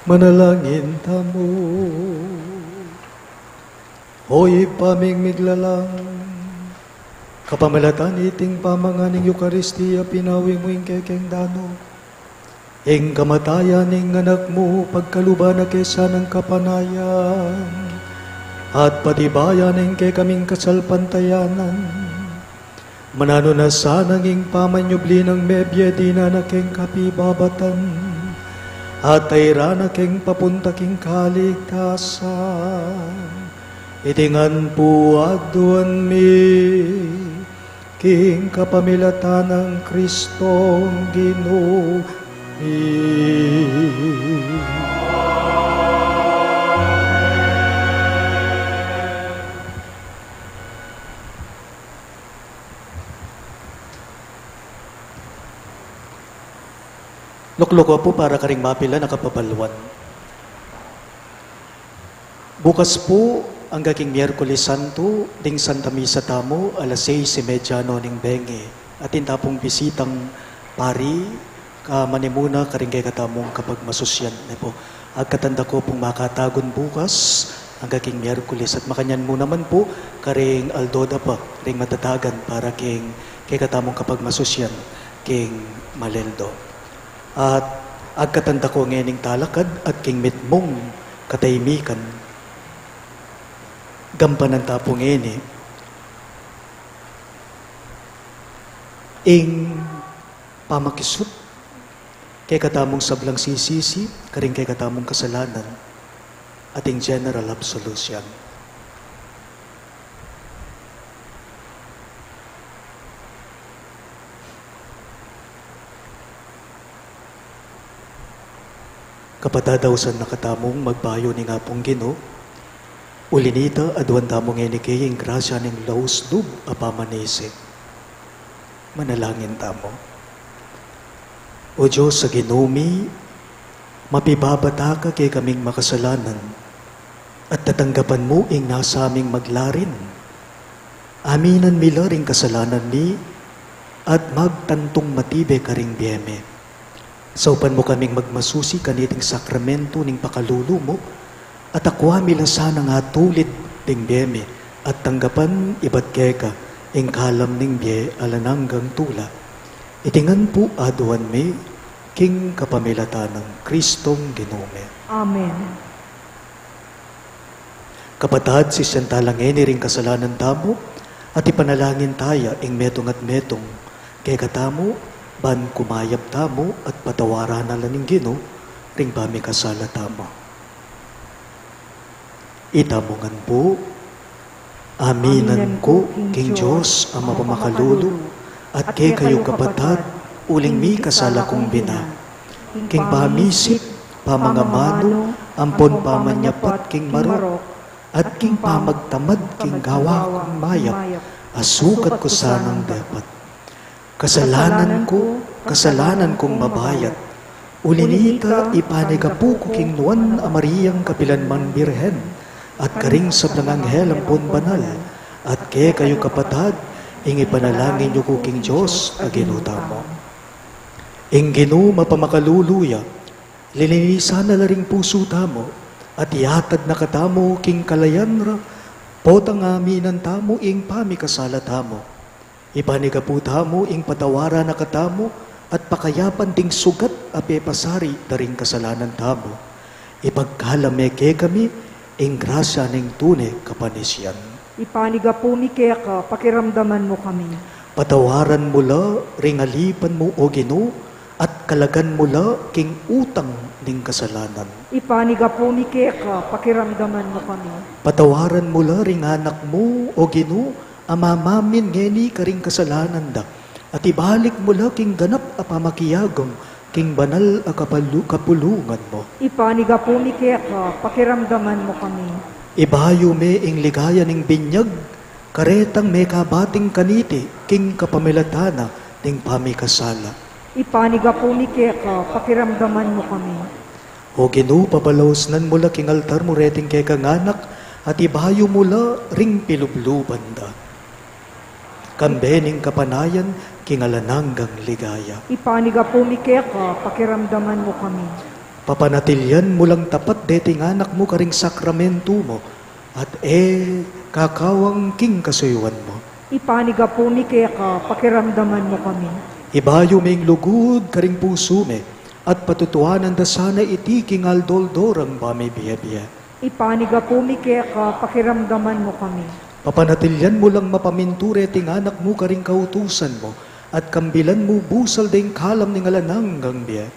Manalangin tamu. O Ibpa ming miglalang, kapamilatan iting pamangan ning Eukaristia, pinawi mu ing kekeng danu, ing kamatayan ning Anak mu, pagkaluban na ke sanang kapanayan, at patibayan ing kekaming kasalpantayanan. Mananu na sanang ing pamanyubli nang mebie dinan na keng kapibabatan, at tairan na keng papunta king kaligtasan. Iti ngan pu aduan mi king kapamilatan nang Kristong Ginu mi. Lukluk pu para karing mapilan a kapabaluan. Bukas pu, angga king Miyerkules Santo, ding Santa Misa tamu, alas seis y media no ning bengi. Atin ta pung bisitang pari, ka manimuna karing kekatamung kapagmasusyan, ne pu. Agkatan da ku pung makatagun bukas, angga king Miyerkules, at makanyan mu naman pu, karing aldo da pa, ring matatagan para king kekatamung kapagmasusyan, king Maleldo. At agkatan da ku ngening talakad, at king mitmung kataimikan, gampanan ta pu ngeni ing pamakisut kekatamung sablang sisisi karing kekatamung kasalanan, at ing general absolution. Kapatad, ausan na katamung magbayu ning Apung Ginu. Uli nita, aduan tamu ngeni kaya ing grasya ning laus lub a pamanisi. Manalangin tamu. O Dios a Ginu mi, mapibabata ka kekaming makasalanan, at tatanggapan mu ing nasa ming maglarin. Aminan mi la ring kasalanan mi, at magtantung matibe karing bie mi. Saupan mu kaming magmasusi kaniting sakramento ning pakalulu mu, at akua mi la sanang atulid ding bie mi, at tanggapan ibat keka ing kalam ning bie alang anggang tula. Iti ngan pu aduan mi, king kapamilatan nang Kristong Ginu mi. Amen. Kapatad, sisian tala ngeni ring kasalanan tamu, at ipanalangin taya ing metung at metung kekatamu, ban kumayap tamu at patawaran na la ning Ginu ring pamikasala tamu. Itamu ngan pu. Aminan ku king Dios a mapamakalulu, at kekayu kapatad, uling mikasala kung bina, king pamisip, pamangamanu, ampon pamanyapat king marok, at king pamagtamad king gawa kung mayap a sukat ku sanang depat. Kasalanan ku, kasalanan kung mabayat. Uli nita, ipanigapu ku king Nuan a Mariang kapilan man Birhen, at karing sablang anghel ampon banal, at kekayu kapatad, ing ipanalangin yu ku king Dios a Ginu tamu. Ing Ginu mapamakalulu ya, lilinisan na la ring pusu tamu, at iatad na katamu king kalayan ra, potang aminan tamu ing pamikasala tamu. Ipanigapu tamu ing patawaran na katamu at pakayapan ding sugat a pepasari da ring kasalanan tamu. Ipagkalam me kekami ing grasya ning tune kapanisian. Ipanigapu mi keka, pakiramdaman mu kami. Patawaran mu la ring alipan mu, O Ginu, at kalagan mu la king utang ning kasalanan. Ipanigapu mi keka, pakiramdaman mu kami. Patawaran mu la ring anak mu, O Ginu, a mamamin ngeni karing kasalanan da, at ibalik mu la king ganap a pamakiyagang king banal a kapalu-, kapulungan mu. Ipanigapu mi keka, pakiramdaman mu kami. Ibayu me ing ligaya ning binyag, karetang mekabating kaniti king kapamilatan na ning pamikasala. Ipanigapu mi keka, pakiramdaman mu kami. O Ginu, papalausnan mu la king altar mu reting kekang anak, at ibayu mu la ring pilubluban da, kambe ning kapanayan king alang anggang ligaya. Ipanigapu mi keka, pakiramdaman mu kami. Papanatilian mu lang tapat deting anak mu karing sakramentu mu, at e kakawang king kasuyuan mu. Ipanigapu mi keka, pakiramdaman mu kami. Ibayu me ing lugud karing pusu mi, at patutuanan da sana iti king aldo-aldo rang pamibie-bie. Ipanigapu mi keka, pakiramdaman mu kami. Papanatilian mu lang mapamintu reting anak mu karing kautusan mu, at kambilan mu busal deng kalam ning alang anggang bie.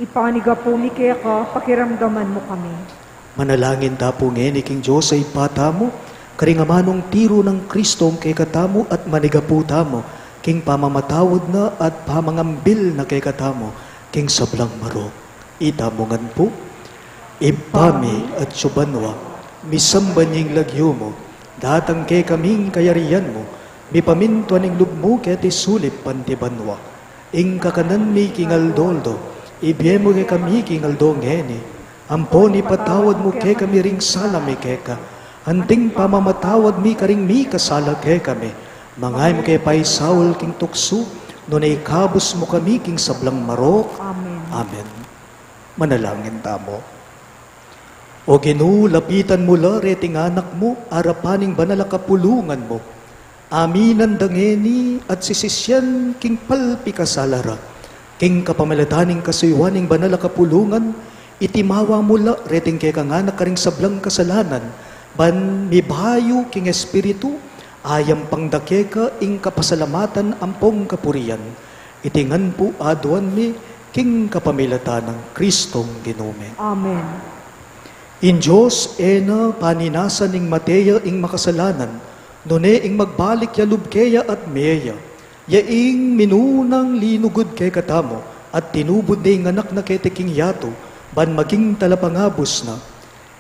Ipanigapu mi keka, pakiramdaman mu kami. Manalangin ta pu ngeni king Dios a Ibpa tamu, karing amanung tiru nang Kristo kekatamu at manigapu tamu, king pamamatawad na at pamangambil na kekatamu, king sablang marok. Itamu ngan pu. Ibpa mi atsu banua, misamban ya ing lagyu mu, datang kekami ing kayarian mu, mipamintuan ing lub mu keti sulip anti banua. Ing kakanan mi king aldo-aldo, ibie mu kekami king aldo ngeni. Ampon ipatawad mu kekami ring sala mi keka, anting pamamatawad mi karing mikasala kekami. Manga e mu ke paisaul king tuksu, nune ikabus mu kami king sablang marok. Amen. Amen. Manalangin tamu. O Ginu, lapitan mu la reting anak mu, arapan ning banal a kapulungan mu. Aminan da ngeni at sisisian king palpikasala ra. King kapamilatan ning kasuyuan ning banal a kapulungan, itimawa mu la reting kekang anak karing sablang kasalanan, ban mibayu king espiritu, ayampang da keka ing kapasalamatan ampong kapurian. Iti ngan pu aduan mi king kapamilatan nang Kristong Ginu mi. Amen. Ing Dios e na paninasan ning mate ya ing makasalanan, nune ing magbalik ya lub keya at mie ya. Ya ing minunang linugud kekatamu, at tinubud ne ing anak na keti king yatu, ban maging talapangabus na.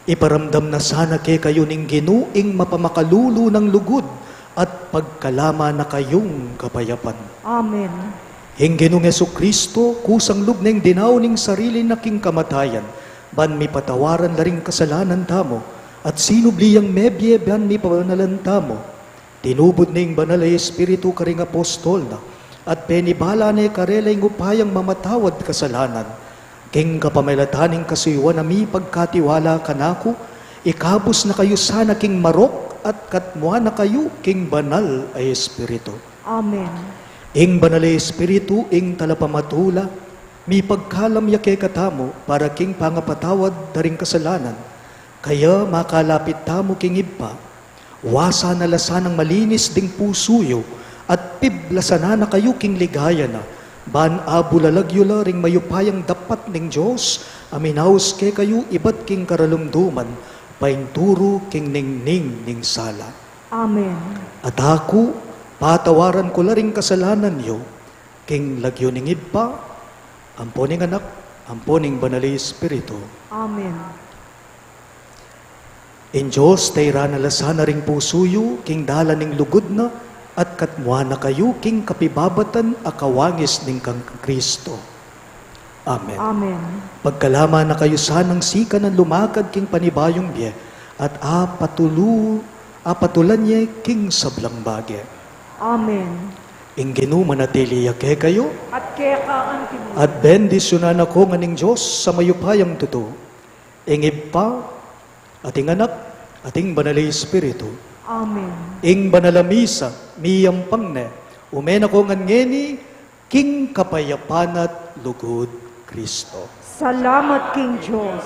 Iparamdam na sana kekayu ning Ginu ing mapamakalulu nang lugud, at pagkalama na kayung kapayapan. Amen. Ing Ginung Jesucristo, kusang lub neng dinaun ing sarili na king kamatayan, ban mipatawaran la ring kasalanan tamu, at sinubli yang mebie ban mipabanalan tamu. Tinubud ne ing Banal a Espiritu karing apostol na, at penibala ne karela ing upayang mamatawad kasalanan. King kapamilatan ning kasuyuan a mipagkatiwala kanaku, ikabus na kayu sana king marok at katmuan na kayu king Banal a Espiritu. Amen. Ing Banal a Espiritu, ing talapamatula, mipagkalam ya kekatamu para king pangapatawad da ring kasalanan. Kaya makalapit tamu king Ibpa, wasan na la sanang malinis ding pusu yu, at piblasanan na kayu king ligaya na, ban abulalag yu la ring mayupayang dapat ning Dios, a minaus kekayu ibat king karalumduman, painturu king ningning ning sala. Amen. At aku, patawaran ku la ring kasalanan yu, king lagyu ning Ibpa, ampo ning Anak, ampo ning Banal a Espiritu. Amen. Ing Dios, tairan na la sana ring pusu yu, king dalan ning lugud na, at katmuan na kayu, king kapibabatan a kawangis ning kang Kristo. Amen. Amen. Pagkalama na kayu sanang sikanan lumakad king panibayung bie, at apatulu-, apatulan ye king sablang bage. Amen. Ing Ginu manatili ya kekayu. At keka anti mu. At bendisyunan na ko ngan ning Dios a mayupayang tutu. Ing Ibpa, at ing Anak, at ing Banal a Espiritu. Amen. Ing Banal a Misa, miyampang ne, ume na ko ngan ngeni, king kapayapan at lugud Kristo. Salamat king Dios.